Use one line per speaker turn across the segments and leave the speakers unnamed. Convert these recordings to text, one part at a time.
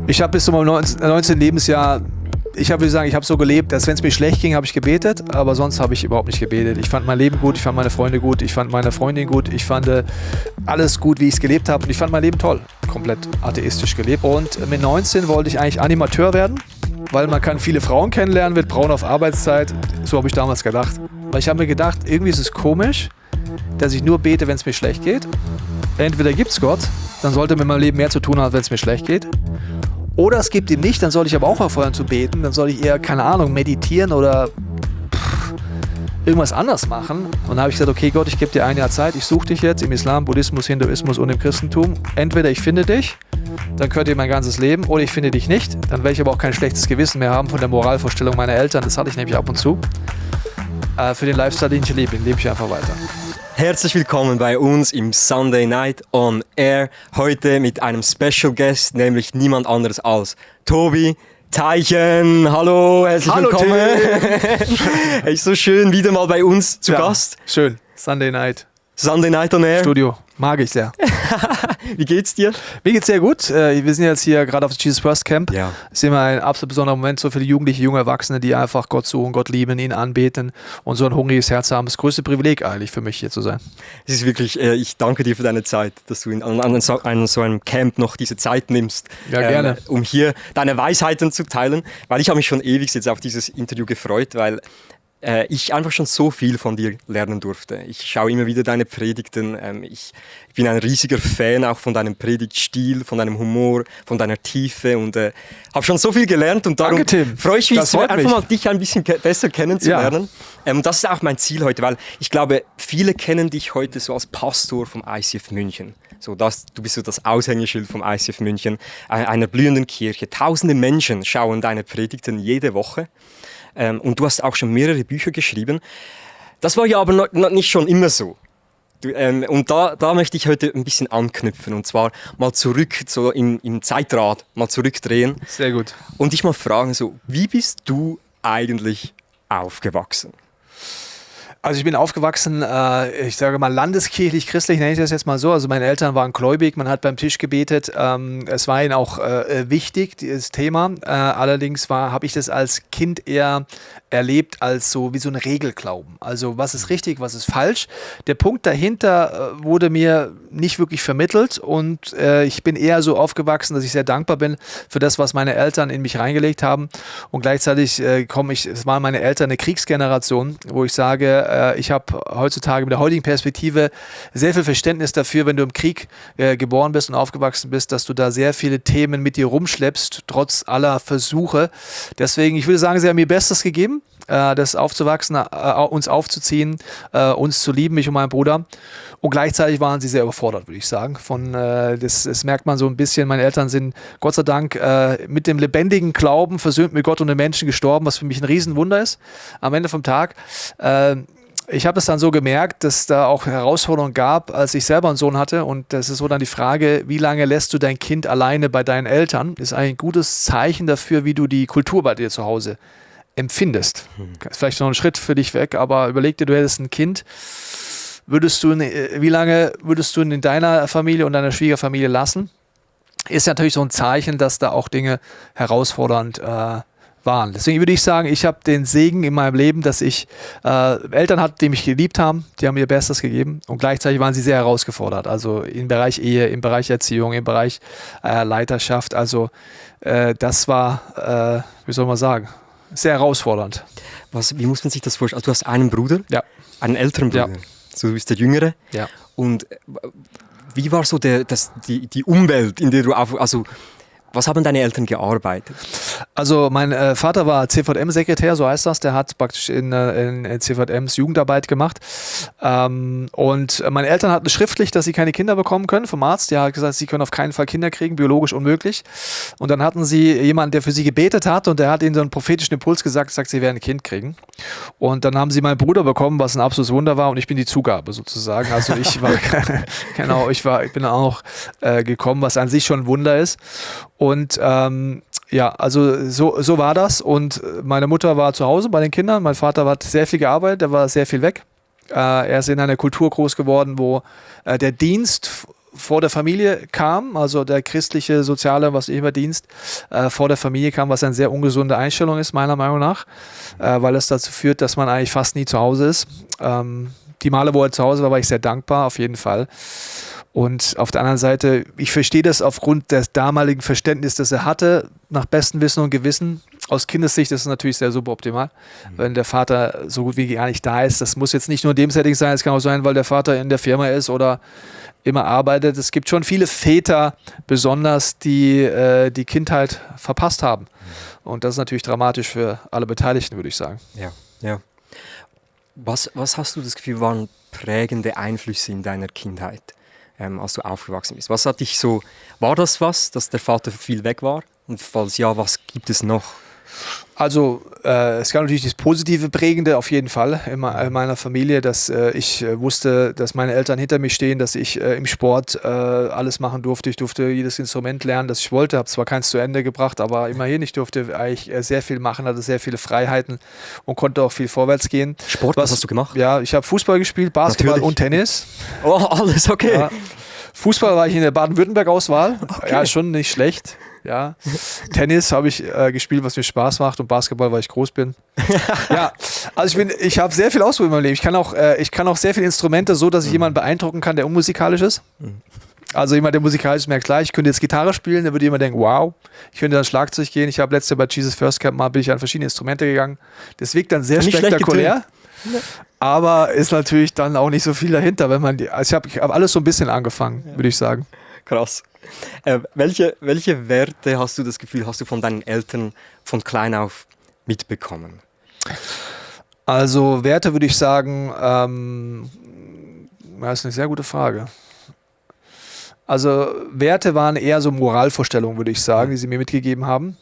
Ich habe bis zu meinem 19. Lebensjahr, ich würde sagen, ich habe so gelebt, dass wenn es mir schlecht ging, habe ich gebetet, aber sonst habe ich überhaupt nicht gebetet. Ich fand mein Leben gut, ich fand meine Freunde gut, ich fand meine Freundin gut, ich fand alles gut, wie ich es gelebt habe und ich fand mein Leben toll. Komplett atheistisch gelebt. Und mit 19 wollte ich eigentlich Animateur werden, weil man kann viele Frauen kennenlernen, wird braun auf Arbeitszeit. So habe ich damals gedacht. Weil ich habe mir gedacht, irgendwie ist es komisch, dass ich nur bete, wenn es mir schlecht geht. Entweder gibt es Gott, dann sollte er mit meinem Leben mehr zu tun haben, wenn es mir schlecht geht. Oder es gibt ihn nicht, dann soll ich aber auch aufhören zu beten. Dann soll ich eher, keine Ahnung, meditieren oder irgendwas anders machen. Und dann habe ich gesagt, okay Gott, ich gebe dir ein Jahr Zeit, ich suche dich jetzt im Islam, Buddhismus, Hinduismus und im Christentum. Entweder ich finde dich, dann gehört dir mein ganzes Leben, oder ich finde dich nicht. Dann werde ich aber auch kein schlechtes Gewissen mehr haben von der Moralvorstellung meiner Eltern. Das hatte ich nämlich ab und zu. Für den Lifestyle, den ich lebe ich einfach weiter.
Herzlich willkommen bei uns im Sunday Night on Air. Heute mit einem Special Guest, nämlich niemand anderes als Tobi Teichen. Hallo, herzlich willkommen. Es ist so schön, wieder mal bei uns zu Gast.
Schön, Sunday Night.
Sunday Night on Air.
Studio, mag ich sehr.
Wie geht's dir?
Mir geht's sehr gut. Wir sind jetzt hier gerade auf dem Jesus First Camp.
Ja.
Das ist immer ein absolut besonderer Moment, so viele Jugendliche, junge Erwachsene, die einfach Gott suchen, Gott lieben, ihn anbeten und so ein hungriges Herz haben. Das größte Privileg eigentlich für mich, hier zu sein.
Es ist wirklich, ich danke dir für deine Zeit, dass du an so einem Camp noch diese Zeit nimmst,
ja, gerne.
Um hier deine Weisheiten zu teilen, weil ich habe mich schon ewig jetzt auf dieses Interview gefreut, weil ich einfach schon so viel von dir lernen durfte. Ich schaue immer wieder deine Predigten. Ich bin ein riesiger Fan auch von deinem Predigtstil, von deinem Humor, von deiner Tiefe und habe schon so viel gelernt und darum freue ich mich, einfach mal dich ein bisschen besser kennenzulernen. Ja. Und das ist auch mein Ziel heute, weil ich glaube, viele kennen dich heute so als Pastor vom ICF München. Du bist so das Aushängeschild vom ICF München, einer blühenden Kirche. Tausende Menschen schauen deine Predigten jede Woche. Und du hast auch schon mehrere Bücher geschrieben. Das war ja aber noch nicht schon immer so. Und da möchte ich heute ein bisschen anknüpfen und zwar mal zurück, so im Zeitrad, mal zurückdrehen.
Sehr gut.
Und dich mal fragen, so, wie bist du eigentlich aufgewachsen?
Also ich bin aufgewachsen, ich sage mal landeskirchlich, christlich nenne ich das jetzt mal so. Also meine Eltern waren gläubig, man hat beim Tisch gebetet. Es war ihnen auch wichtig, dieses Thema. Allerdings habe ich das als Kind eher erlebt als so wie so ein Regelglauben. Also was ist richtig, was ist falsch. Der Punkt dahinter wurde mir nicht wirklich vermittelt und ich bin eher so aufgewachsen, dass ich sehr dankbar bin für das, was meine Eltern in mich reingelegt haben. Und gleichzeitig es waren meine Eltern eine Kriegsgeneration, wo ich sage, ich habe heutzutage mit der heutigen Perspektive sehr viel Verständnis dafür, wenn du im Krieg geboren bist und aufgewachsen bist, dass du da sehr viele Themen mit dir rumschleppst, trotz aller Versuche. Deswegen, ich würde sagen, sie haben ihr Bestes gegeben, das aufzuwachsen, uns aufzuziehen, uns zu lieben, mich und meinen Bruder. Und gleichzeitig waren sie sehr überfordert, würde ich sagen. Das merkt man so ein bisschen. Meine Eltern sind Gott sei Dank mit dem lebendigen Glauben versöhnt mit Gott und den Menschen gestorben, was für mich ein Riesenwunder ist am Ende vom Tag. Ich habe es dann so gemerkt, dass da auch Herausforderungen gab, als ich selber einen Sohn hatte. Und das ist so dann die Frage, wie lange lässt du dein Kind alleine bei deinen Eltern? Das ist eigentlich ein gutes Zeichen dafür, wie du die Kultur bei dir zu Hause empfindest. Vielleicht noch ein Schritt für dich weg, aber überleg dir, du hättest ein Kind. Wie lange würdest du ihn in deiner Familie und deiner Schwiegerfamilie lassen? Ist natürlich so ein Zeichen, dass da auch Dinge herausfordernd waren. Deswegen würde ich sagen, ich habe den Segen in meinem Leben, dass ich Eltern hatte, die mich geliebt haben, die haben ihr Bestes gegeben und gleichzeitig waren sie sehr herausgefordert. Also im Bereich Ehe, im Bereich Erziehung, im Bereich Leiterschaft. Also das war, wie soll man sagen, sehr herausfordernd.
Wie muss man sich das vorstellen? Also du hast einen Bruder, einen älteren Bruder. Ja. So, du bist der Jüngere. Ja. Und wie war so die Umwelt, in der du was haben deine Eltern gearbeitet?
Also mein Vater war CVM-Sekretär, so heißt das. Der hat praktisch in CVMs Jugendarbeit gemacht. Und meine Eltern hatten schriftlich, dass sie keine Kinder bekommen können vom Arzt. Der hat gesagt, sie können auf keinen Fall Kinder kriegen, biologisch unmöglich. Und dann hatten sie jemanden, der für sie gebetet hat und der hat ihnen so einen prophetischen Impuls gesagt, sie werden ein Kind kriegen. Und dann haben sie meinen Bruder bekommen, was ein absolutes Wunder war und ich bin die Zugabe sozusagen. Also ich bin auch gekommen, was an sich schon ein Wunder ist. Und also so war das und meine Mutter war zu Hause bei den Kindern, mein Vater hat sehr viel gearbeitet, er war sehr viel weg. Er ist in einer Kultur groß geworden, wo der Dienst vor der Familie kam, also der christliche, soziale, was immer Dienst vor der Familie kam, was eine sehr ungesunde Einstellung ist, meiner Meinung nach, weil es dazu führt, dass man eigentlich fast nie zu Hause ist. Die Male, wo er zu Hause war ich sehr dankbar, auf jeden Fall. Und auf der anderen Seite, ich verstehe das aufgrund des damaligen Verständnisses, das er hatte, nach bestem Wissen und Gewissen. Aus Kindessicht ist es natürlich sehr suboptimal, wenn der Vater so gut wie gar nicht da ist. Das muss jetzt nicht nur in dem Setting sein, es kann auch sein, weil der Vater in der Firma ist oder immer arbeitet. Es gibt schon viele Väter, besonders, die die Kindheit verpasst haben. Und das ist natürlich dramatisch für alle Beteiligten, würde ich sagen.
Ja, ja. Was hast du das Gefühl, waren prägende Einflüsse in deiner Kindheit, als du aufgewachsen bist? Was hat dich so, war das was, dass der Vater viel weg war? Und falls ja, was gibt es noch?
Also es gab natürlich das positive Prägende auf jeden Fall in meiner Familie, dass ich wusste, dass meine Eltern hinter mir stehen, dass ich im Sport alles machen durfte. Ich durfte jedes Instrument lernen, das ich wollte. Habe zwar keins zu Ende gebracht, aber immerhin, ich durfte eigentlich sehr viel machen, hatte sehr viele Freiheiten und konnte auch viel vorwärts gehen.
Sport, was hast du gemacht?
Ja, ich habe Fußball gespielt, Basketball
Natürlich.
und Tennis.
Oh, alles okay.
Ja. Fußball war ich in der Baden-Württemberg-Auswahl.
Okay.
Ja, schon nicht schlecht. Ja. Tennis habe ich gespielt, was mir Spaß macht, und Basketball, weil ich groß bin. Ja, also ich habe sehr viel ausprobiert in meinem Leben. Ich kann auch sehr viele Instrumente, so dass ich jemanden beeindrucken kann, der unmusikalisch ist. Also jemand, der musikalisch ist, merkt gleich, ich könnte jetzt Gitarre spielen, da würde jemand denken, wow, ich könnte dann Schlagzeug gehen. Ich habe letztes Jahr bei Jesus First Camp bin ich an verschiedene Instrumente gegangen. Das wirkt dann sehr
Nicht
spektakulär. Aber ist natürlich dann auch nicht so viel dahinter, wenn man ich habe alles so ein bisschen angefangen, würde ich sagen.
Krass. Welche Werte hast du das Gefühl, hast du von deinen Eltern von klein auf mitbekommen?
Also Werte würde ich sagen, das ist eine sehr gute Frage. Also Werte waren eher so Moralvorstellungen, würde ich sagen, die sie mir mitgegeben haben.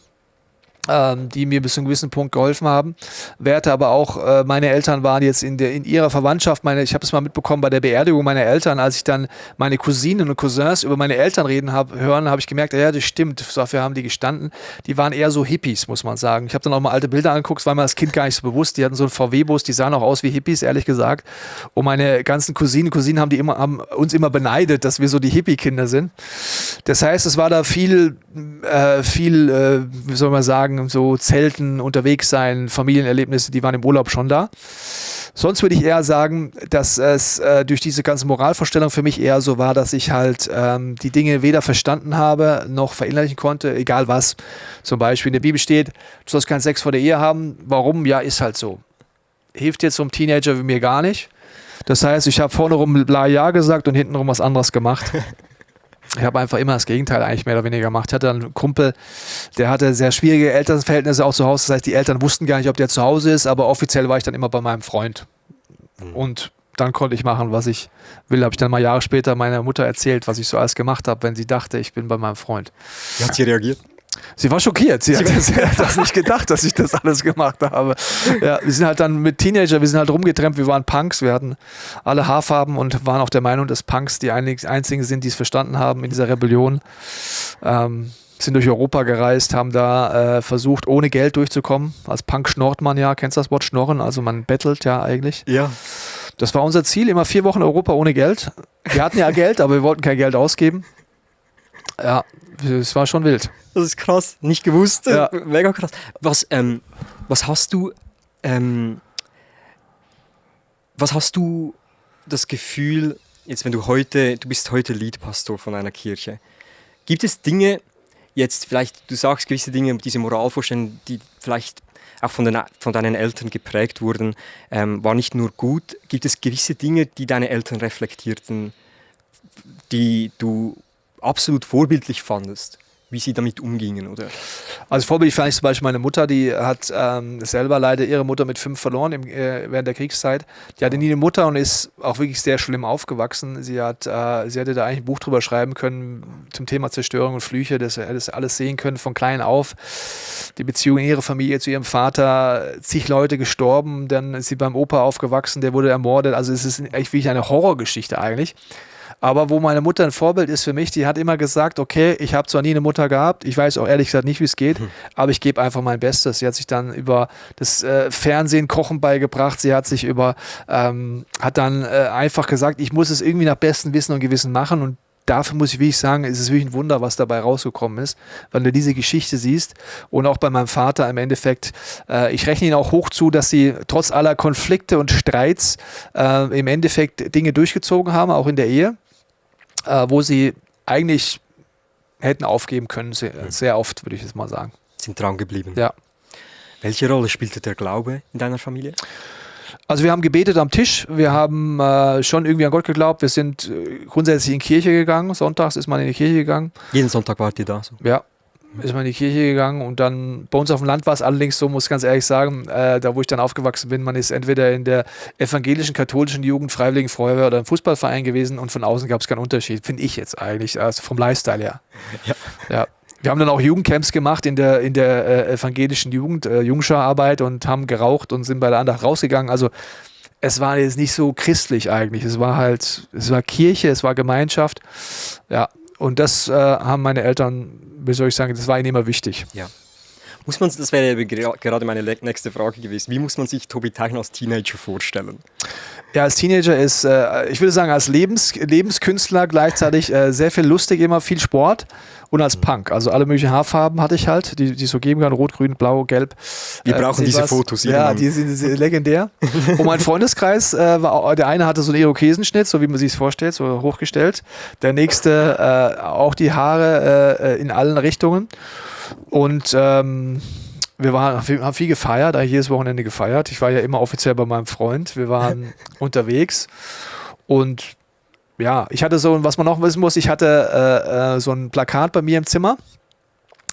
Die mir bis zu einem gewissen Punkt geholfen haben. Werte aber auch, meine Eltern waren jetzt in ihrer Verwandtschaft, ich habe es mal mitbekommen bei der Beerdigung meiner Eltern, als ich dann meine Cousinen und Cousins über meine Eltern hören, habe ich gemerkt, ja, das stimmt, dafür haben die gestanden. Die waren eher so Hippies, muss man sagen. Ich habe dann auch mal alte Bilder angeguckt, das war mir als Kind gar nicht so bewusst. Die hatten so einen VW-Bus, die sahen auch aus wie Hippies, ehrlich gesagt. Und meine ganzen Cousinen haben uns immer beneidet, dass wir so die Hippie-Kinder sind. Das heißt, es war da viel, wie soll man sagen, so Zelten, unterwegs sein, Familienerlebnisse, die waren im Urlaub schon da. Sonst würde ich eher sagen, dass es durch diese ganze Moralvorstellung für mich eher so war, dass ich halt die Dinge weder verstanden habe, noch verinnerlichen konnte, egal was. Zum Beispiel in der Bibel steht, du sollst keinen Sex vor der Ehe haben. Warum? Ja, ist halt so. Hilft jetzt so einem Teenager wie mir gar nicht. Das heißt, ich habe vorne rum ja gesagt und hinten rum was anderes gemacht. Ich habe einfach immer das Gegenteil eigentlich mehr oder weniger gemacht. Ich hatte einen Kumpel, der hatte sehr schwierige Elternverhältnisse auch zu Hause. Das heißt, die Eltern wussten gar nicht, ob der zu Hause ist, aber offiziell war ich dann immer bei meinem Freund. Und dann konnte ich machen, was ich will. Habe ich dann mal Jahre später meiner Mutter erzählt, was ich so alles gemacht habe, wenn sie dachte, ich bin bei meinem Freund.
Wie hat sie reagiert?
Sie war schockiert. Sie hat das nicht gedacht, dass ich das alles gemacht habe. Ja, wir sind halt dann mit Teenager, wir sind halt rumgetrennt, wir waren Punks, wir hatten alle Haarfarben und waren auch der Meinung, dass Punks die einzigen sind, die es verstanden haben in dieser Rebellion. Sind durch Europa gereist, haben da versucht, ohne Geld durchzukommen. Als Punk schnorrt man ja, kennst du das Wort Schnorren? Also man bettelt ja eigentlich.
Ja.
Das war unser Ziel, immer 4 Wochen Europa ohne Geld. Wir hatten ja Geld, aber wir wollten kein Geld ausgeben. Ja, es war schon wild.
Das ist krass, nicht gewusst.
Ja.
Mega krass. Was hast du das Gefühl, jetzt wenn du bist heute Leadpastor von einer Kirche, gibt es Dinge, jetzt vielleicht, du sagst gewisse Dinge, diese Moralvorstellungen, die vielleicht auch von deinen Eltern geprägt wurden, war nicht nur gut. Gibt es gewisse Dinge, die deine Eltern reflektierten, die du absolut vorbildlich fandest, wie sie damit umgingen, oder?
Also vorbildlich fand ich zum Beispiel meine Mutter, die hat selber leider ihre Mutter mit 5 verloren während der Kriegszeit. Die hatte nie eine Mutter und ist auch wirklich sehr schlimm aufgewachsen. Sie hätte da eigentlich ein Buch drüber schreiben können zum Thema Zerstörung und Flüche, das alles sehen können von klein auf. Die Beziehung in ihrer Familie zu ihrem Vater, zig Leute gestorben, dann ist sie beim Opa aufgewachsen, der wurde ermordet. Also es ist echt wirklich eine Horrorgeschichte eigentlich. Aber wo meine Mutter ein Vorbild ist für mich, die hat immer gesagt, okay, ich habe zwar nie eine Mutter gehabt, ich weiß auch ehrlich gesagt nicht, wie es geht, aber ich gebe einfach mein Bestes. Sie hat sich dann über das Fernsehen, Kochen beigebracht, sie hat sich hat dann einfach gesagt, ich muss es irgendwie nach bestem Wissen und Gewissen machen, und dafür muss ich wirklich sagen, ist es wirklich ein Wunder, was dabei rausgekommen ist, weil du diese Geschichte siehst und auch bei meinem Vater im Endeffekt, ich rechne ihnen auch hoch zu, dass sie trotz aller Konflikte und Streits im Endeffekt Dinge durchgezogen haben, auch in der Ehe, wo sie eigentlich hätten aufgeben können, sehr oft, würde ich jetzt mal sagen.
Sind dran geblieben.
Ja.
Welche Rolle spielte der Glaube in deiner Familie?
Also wir haben gebetet am Tisch, wir haben schon irgendwie an Gott geglaubt, wir sind grundsätzlich in die Kirche gegangen, sonntags ist man in die Kirche gegangen.
Jeden Sonntag wart ihr da? So.
Ja, ist man in die Kirche gegangen und dann bei uns auf dem Land war es allerdings so, muss ich ganz ehrlich sagen, da wo ich dann aufgewachsen bin, man ist entweder in der evangelischen, katholischen Jugend, Freiwilligen Feuerwehr oder im Fußballverein gewesen und von außen gab es keinen Unterschied, finde ich jetzt eigentlich, also vom Lifestyle her. Ja. Wir haben dann auch Jugendcamps gemacht in der evangelischen Jugend, Jungschararbeit und haben geraucht und sind bei der Andacht rausgegangen. Also es war jetzt nicht so christlich eigentlich. Es war Kirche, es war Gemeinschaft. Ja, und das haben meine Eltern, wie soll ich sagen, das war ihnen immer wichtig.
Ja. Das wäre gerade meine nächste Frage gewesen. Wie muss man sich Tobi Teichner als Teenager vorstellen?
Ja, als Teenager ist, ich würde sagen, als Lebenskünstler gleichzeitig sehr viel lustig, immer viel Sport und als Punk. Also alle möglichen Haarfarben hatte ich halt, die es so geben kann, rot, grün, blau, gelb.
Wir brauchen diese Fotos.
Ja, die sind legendär. Und mein Freundeskreis, der eine hatte so einen Irokesenschnitt, so wie man sich es vorstellt, so hochgestellt. Der nächste auch die Haare in allen Richtungen. Und wir haben viel gefeiert, eigentlich jedes Wochenende gefeiert. Ich war ja immer offiziell bei meinem Freund. Wir waren unterwegs und ja, ich hatte so, was man noch wissen muss, ich hatte so ein Plakat bei mir im Zimmer.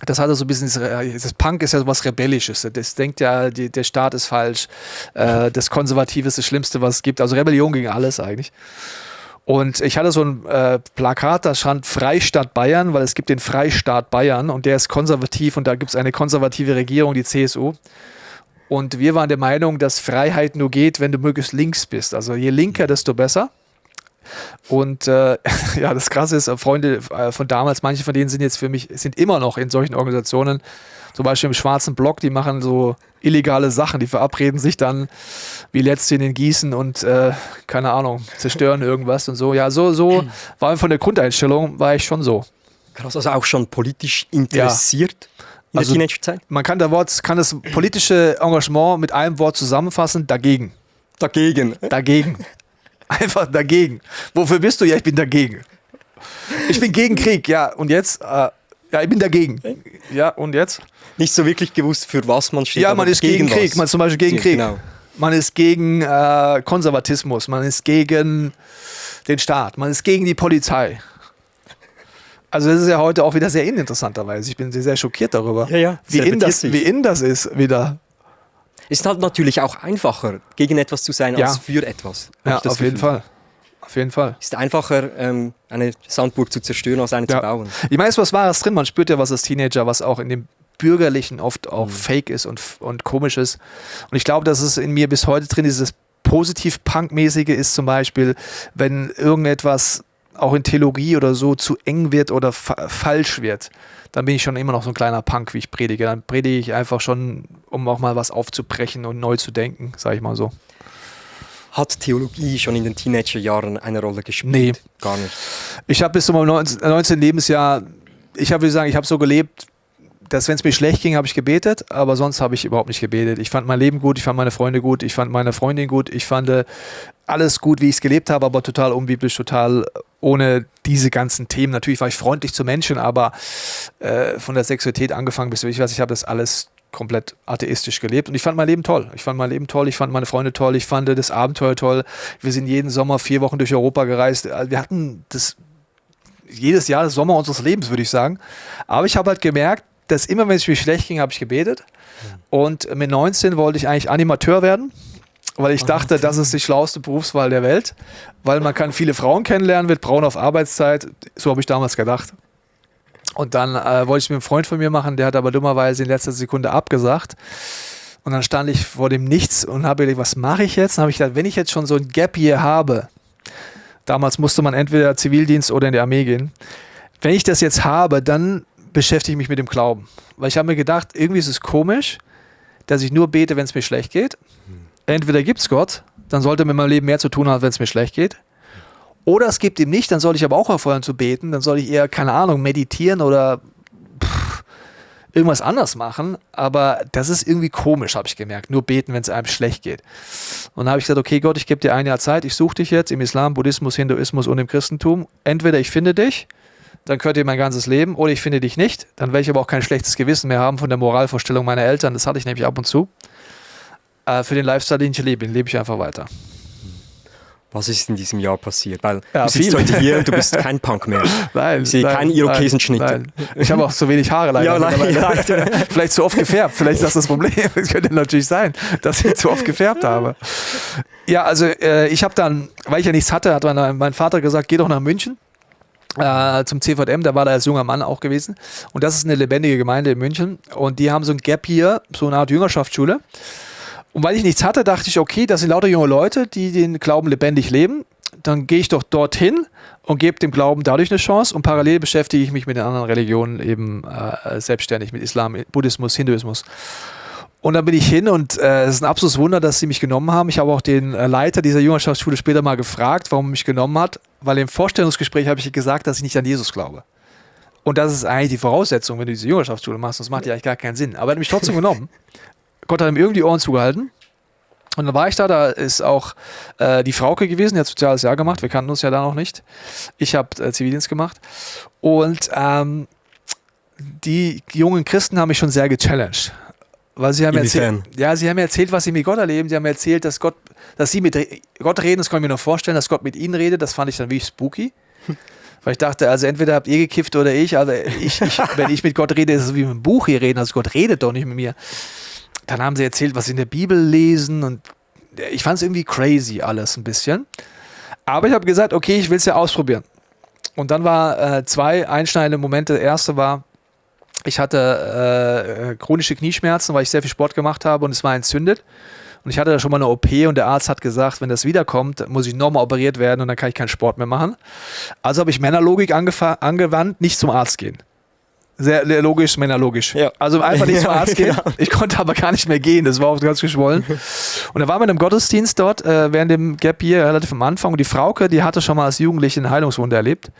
Das hatte so ein bisschen, das Punk ist ja so was Rebellisches. Das denkt ja, der Staat ist falsch, das Konservative ist das Schlimmste, was es gibt. Also Rebellion gegen alles eigentlich. Und ich hatte so ein Plakat, da stand Freistaat Bayern, weil es gibt den Freistaat Bayern und der ist konservativ und da gibt es eine konservative Regierung, die CSU. Und wir waren der Meinung, dass Freiheit nur geht, wenn du möglichst links bist. Also je linker, desto besser. Und ja, das Krasse ist, Freunde von damals, manche von denen sind immer noch in solchen Organisationen, zum Beispiel im Schwarzen Block, die machen so illegale Sachen, die verabreden sich dann wie letztens in Gießen und keine Ahnung, zerstören irgendwas und so. Ja, so war von der Grundeinstellung, war ich schon so.
Krass, also auch schon politisch interessiert in der Teenagerzeit?
Man kann das politische Engagement mit einem Wort zusammenfassen, dagegen. Dagegen. Einfach dagegen. Wofür bist du? Ja, ich bin dagegen. Ich bin gegen Krieg, ja. Und jetzt? Ja, ich bin dagegen. Ja, und jetzt?
Nicht so wirklich gewusst, für was man steht.
Ja, man ist gegen Krieg. Man ist zum Beispiel gegen Krieg. Genau. Man ist gegen Konservatismus. Man ist gegen den Staat. Man ist gegen die Polizei. Also das ist ja heute auch wieder sehr interessanterweise. Ich bin sehr schockiert darüber.
Ja,
wie in das ist wieder.
Ist halt natürlich auch einfacher, gegen etwas zu sein, als für etwas.
Ja, auf jeden Fall. Auf jeden Fall.
Ist einfacher, eine Sandburg zu zerstören, als eine zu bauen.
Ich meine, es ist was Wahres drin. Man spürt ja was als Teenager, was auch in dem Bürgerlichen oft auch fake ist und komisch ist. Und ich glaube, dass es in mir bis heute drin ist, dieses positiv-Punk-mäßige ist zum Beispiel, wenn irgendetwas auch in Theologie oder so zu eng wird oder falsch wird, dann bin ich schon immer noch so ein kleiner Punk, wie ich predige. Dann predige ich einfach schon, um auch mal was aufzubrechen und neu zu denken, sage ich mal so.
Hat Theologie schon in den Teenagerjahren eine Rolle gespielt?
Nee.
Gar nicht.
Ich habe bis zu meinem 19. Lebensjahr, ich habe so gelebt, dass wenn es mir schlecht ging, habe ich gebetet, aber sonst habe ich überhaupt nicht gebetet. Ich fand mein Leben gut, ich fand meine Freunde gut, ich fand meine Freundin gut, ich fand alles gut, wie ich es gelebt habe, aber total unbiblisch, total ohne diese ganzen Themen. Natürlich war ich freundlich zu Menschen, aber von der Sexualität angefangen bis ich habe das alles komplett atheistisch gelebt und ich fand mein Leben toll. Ich fand meine Freunde toll, ich fand das Abenteuer toll. Wir sind jeden Sommer 4 Wochen durch Europa gereist. Wir hatten jedes Jahr das Sommer unseres Lebens, würde ich sagen. Aber ich habe halt gemerkt, dass immer, wenn es mir schlecht ging, habe ich gebetet. Und mit 19 wollte ich eigentlich Animateur werden, weil ich dachte, das ist die schlauste Berufswahl der Welt, weil man kann viele Frauen kennenlernen, wird braun auf Arbeitszeit. So habe ich damals gedacht. Und dann wollte ich es mit einem Freund von mir machen, der hat aber dummerweise in letzter Sekunde abgesagt. Und dann stand ich vor dem Nichts und habe gedacht, was mache ich jetzt? Dann habe ich gedacht, wenn ich jetzt schon so ein Gap hier habe, damals musste man entweder Zivildienst oder in die Armee gehen, wenn ich das jetzt habe, dann beschäftige ich mich mit dem Glauben. Weil ich habe mir gedacht, irgendwie ist es komisch, dass ich nur bete, wenn es mir schlecht geht. Entweder gibt es Gott, dann sollte er mit meinem Leben mehr zu tun haben, wenn es mir schlecht geht. Oder es gibt ihm nicht, dann soll ich aber auch aufhören zu beten, dann soll ich eher, keine Ahnung, meditieren oder irgendwas anderes machen, aber das ist irgendwie komisch, habe ich gemerkt. Nur beten, wenn es einem schlecht geht. Und dann habe ich gesagt, okay Gott, ich gebe dir ein Jahr Zeit, ich suche dich jetzt im Islam, Buddhismus, Hinduismus und im Christentum. Entweder ich finde dich, dann gehört dir mein ganzes Leben, oder ich finde dich nicht, dann werde ich aber auch kein schlechtes Gewissen mehr haben von der Moralvorstellung meiner Eltern, das hatte ich nämlich ab und zu. Für den Lifestyle, den ich lebe, den lebe ich einfach weiter.
Was ist in diesem Jahr passiert? Weil
Ja,
du sitzt
viel.
heute hier und du bist kein Punk mehr.
Nein,
Ich sehe keinen Irokesenschnitt.
Nein. Ich habe auch zu wenig Haare leider.
Ja, leider.
Vielleicht zu oft gefärbt. Vielleicht ist das das Problem. Es könnte natürlich sein, dass ich zu oft gefärbt habe. Ja, also ich habe dann, weil ich ja nichts hatte, hat mein Vater gesagt, geh doch nach München zum CVM. Da war da als junger Mann auch gewesen. Und das ist eine lebendige Gemeinde in München. Und die haben so ein Gap hier, so eine Art Jüngerschaftsschule. Und weil ich nichts hatte, dachte ich, okay, das sind lauter junge Leute, die den Glauben lebendig leben. Dann gehe ich doch dorthin und gebe dem Glauben dadurch eine Chance. Und parallel beschäftige ich mich mit den anderen Religionen eben selbstständig, mit Islam, Buddhismus, Hinduismus. Und dann bin ich hin und es ist ein absolutes Wunder, dass sie mich genommen haben. Ich habe auch den Leiter dieser Jüngerschaftsschule später mal gefragt, warum er mich genommen hat. Weil im Vorstellungsgespräch habe ich gesagt, dass ich nicht an Jesus glaube. Und das ist eigentlich die Voraussetzung, wenn du diese Jüngerschaftsschule machst. Das macht ja eigentlich gar keinen Sinn. Aber er hat mich trotzdem genommen. Gott hat ihm irgendwie die Ohren zugehalten. Und dann war ich da ist auch die Frauke gewesen, die hat soziales Jahr gemacht, wir kannten uns ja da noch nicht. Ich habe Zivildienst gemacht. Und die jungen Christen haben mich schon sehr gechallenged. Weil sie haben sie haben mir erzählt, was sie mit Gott erleben. Sie haben mir erzählt, dass sie mit Gott reden, das kann ich mir noch vorstellen, dass Gott mit ihnen redet. Das fand ich dann wirklich spooky. Weil ich dachte, also entweder habt ihr gekifft oder ich. Also wenn ich mit Gott rede, ist es wie mit einem Buch hier reden. Also Gott redet doch nicht mit mir. Dann haben sie erzählt, was sie in der Bibel lesen und ich fand es irgendwie crazy alles ein bisschen. Aber ich habe gesagt, okay, ich will es ja ausprobieren. Und dann war zwei einschneidende Momente. Der erste war, ich hatte chronische Knieschmerzen, weil ich sehr viel Sport gemacht habe und es war entzündet. Und ich hatte da schon mal eine OP und der Arzt hat gesagt, wenn das wiederkommt, muss ich nochmal operiert werden und dann kann ich keinen Sport mehr machen. Also habe ich Männerlogik angewandt, nicht zum Arzt gehen. Sehr logisch, männerlogisch. Ja. Also einfach nicht zum Arzt gehen. Genau. Ich konnte aber gar nicht mehr gehen, das war auch ganz geschwollen. Und da waren wir in einem Gottesdienst dort, während dem Gap Year, relativ am Anfang. Und die Frauke, die hatte schon mal als Jugendliche ein Heilungswunder erlebt.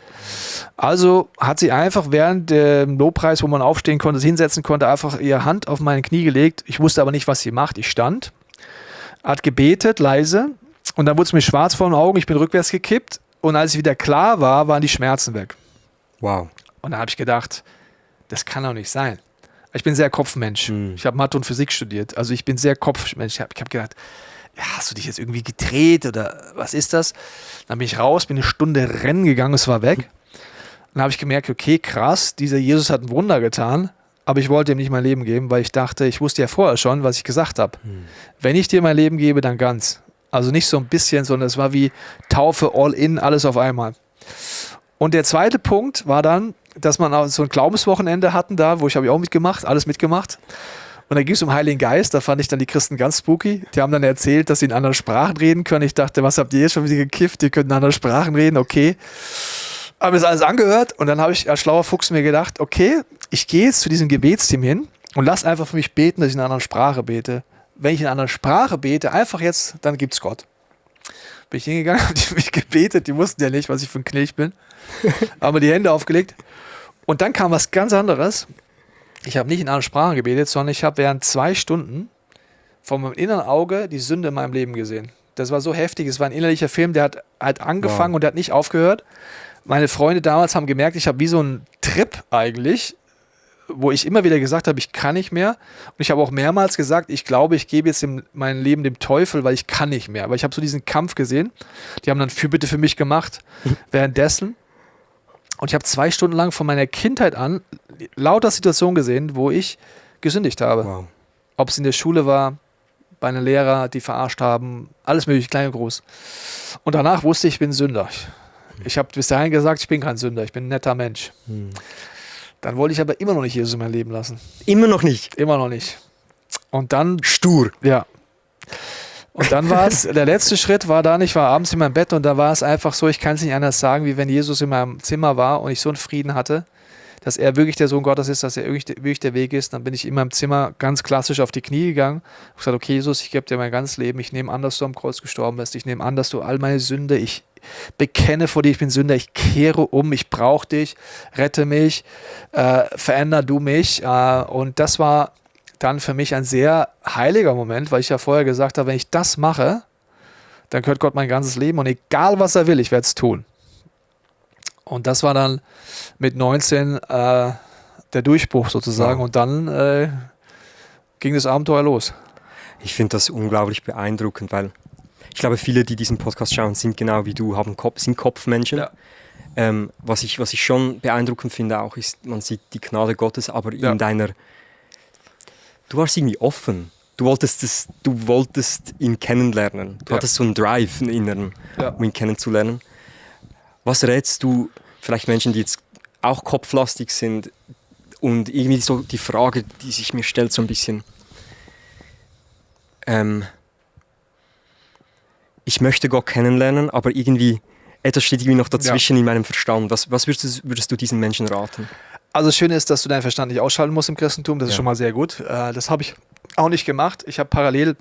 Also hat sie einfach während dem Lobpreis, wo man aufstehen konnte, sich hinsetzen konnte, einfach ihre Hand auf mein Knie gelegt. Ich wusste aber nicht, was sie macht. Ich stand, hat gebetet, leise. Und dann wurde es mir schwarz vor den Augen. Ich bin rückwärts gekippt. Und als ich wieder klar war, waren die Schmerzen weg.
Wow.
Und da habe ich gedacht, das kann doch nicht sein. Ich bin sehr Kopfmensch. Ich habe Mathe und Physik studiert. Also ich bin sehr Kopfmensch. Ich hab gedacht, ja, hast du dich jetzt irgendwie gedreht oder was ist das? Dann bin ich raus, bin eine Stunde rennen gegangen, es war weg. Dann habe ich gemerkt, okay, krass, dieser Jesus hat ein Wunder getan, aber ich wollte ihm nicht mein Leben geben, weil ich dachte, ich wusste ja vorher schon, was ich gesagt habe. Wenn ich dir mein Leben gebe, dann ganz. Also nicht so ein bisschen, sondern es war wie Taufe, all in, alles auf einmal. Und der zweite Punkt war dann, dass man auch so ein Glaubenswochenende hatten da, wo ich habe auch mitgemacht, alles mitgemacht. Und da ging es um Heiligen Geist, da fand ich dann die Christen ganz spooky. Die haben dann erzählt, dass sie in anderen Sprachen reden können. Ich dachte, was habt ihr jetzt schon wieder gekifft? Ihr könnt in anderen Sprachen reden, okay. Habe mir das alles angehört und dann habe ich als schlauer Fuchs mir gedacht, okay, ich gehe jetzt zu diesem Gebetsteam hin und lass einfach für mich beten, dass ich in einer anderen Sprache bete. Wenn ich in einer anderen Sprache bete, einfach jetzt, dann gibt's Gott. Bin ich hingegangen, habe die für mich gebetet, die wussten ja nicht, was ich für ein Knilch bin. Haben mir die Hände aufgelegt. Und dann kam was ganz anderes. Ich habe nicht in anderen Sprachen gebetet, sondern ich habe während 2 Stunden von meinem inneren Auge die Sünde in meinem Leben gesehen. Das war so heftig. Es war ein innerlicher Film, der hat angefangen und der hat nicht aufgehört. Meine Freunde damals haben gemerkt, ich habe wie so einen Trip eigentlich, wo ich immer wieder gesagt habe, ich kann nicht mehr. Und ich habe auch mehrmals gesagt, ich glaube, ich gebe jetzt mein Leben dem Teufel, weil ich kann nicht mehr. Weil ich habe so diesen Kampf gesehen. Die haben dann Fürbitte für mich gemacht währenddessen. Und ich habe 2 Stunden lang von meiner Kindheit an lauter Situationen gesehen, wo ich gesündigt habe. Wow. Ob es in der Schule war, bei einem Lehrer, die verarscht haben, alles mögliche, klein und groß. Und danach wusste ich bin Sünder. Ich habe bis dahin gesagt, ich bin kein Sünder, ich bin ein netter Mensch. Dann wollte ich aber immer noch nicht Jesus in mein Leben lassen.
Immer noch nicht?
Immer noch nicht. Und dann...
Stur.
Ja. Und dann war es, der letzte Schritt war dann, ich war abends in meinem Bett und da war es einfach so, ich kann es nicht anders sagen, wie wenn Jesus in meinem Zimmer war und ich so einen Frieden hatte, dass er wirklich der Sohn Gottes ist, dass er wirklich der Weg ist, dann bin ich in meinem Zimmer ganz klassisch auf die Knie gegangen und gesagt, okay Jesus, ich gebe dir mein ganzes Leben, ich nehme an, dass du am Kreuz gestorben bist, ich nehme an, dass du all meine Sünde, ich bekenne vor dir, ich bin Sünder, ich kehre um, ich brauche dich, rette mich, veränder du mich. Und das war dann für mich ein sehr heiliger Moment, weil ich ja vorher gesagt habe, wenn ich das mache, dann gehört Gott mein ganzes Leben und egal was er will, ich werde es tun. Und das war dann mit 19 der Durchbruch sozusagen und dann ging das Abenteuer los.
Ich finde das unglaublich beeindruckend, weil ich glaube, viele, die diesen Podcast schauen, sind genau wie du, sind Kopfmenschen. Ja. Was ich schon beeindruckend finde auch, ist, man sieht die Gnade Gottes, aber in deiner... Du warst irgendwie offen. Du wolltest ihn kennenlernen. Du hattest so einen Drive, einen inneren, um ihn kennenzulernen. Was rätst du vielleicht Menschen, die jetzt auch kopflastig sind und irgendwie so die Frage, die sich mir stellt, so ein bisschen... ich möchte Gott kennenlernen, aber irgendwie, etwas steht irgendwie noch dazwischen in meinem Verstand. Was würdest du diesen Menschen raten?
Also das Schöne ist, dass du deinen Verstand nicht ausschalten musst im Christentum, das ist schon mal sehr gut. Das habe ich auch nicht gemacht. Ich habe parallel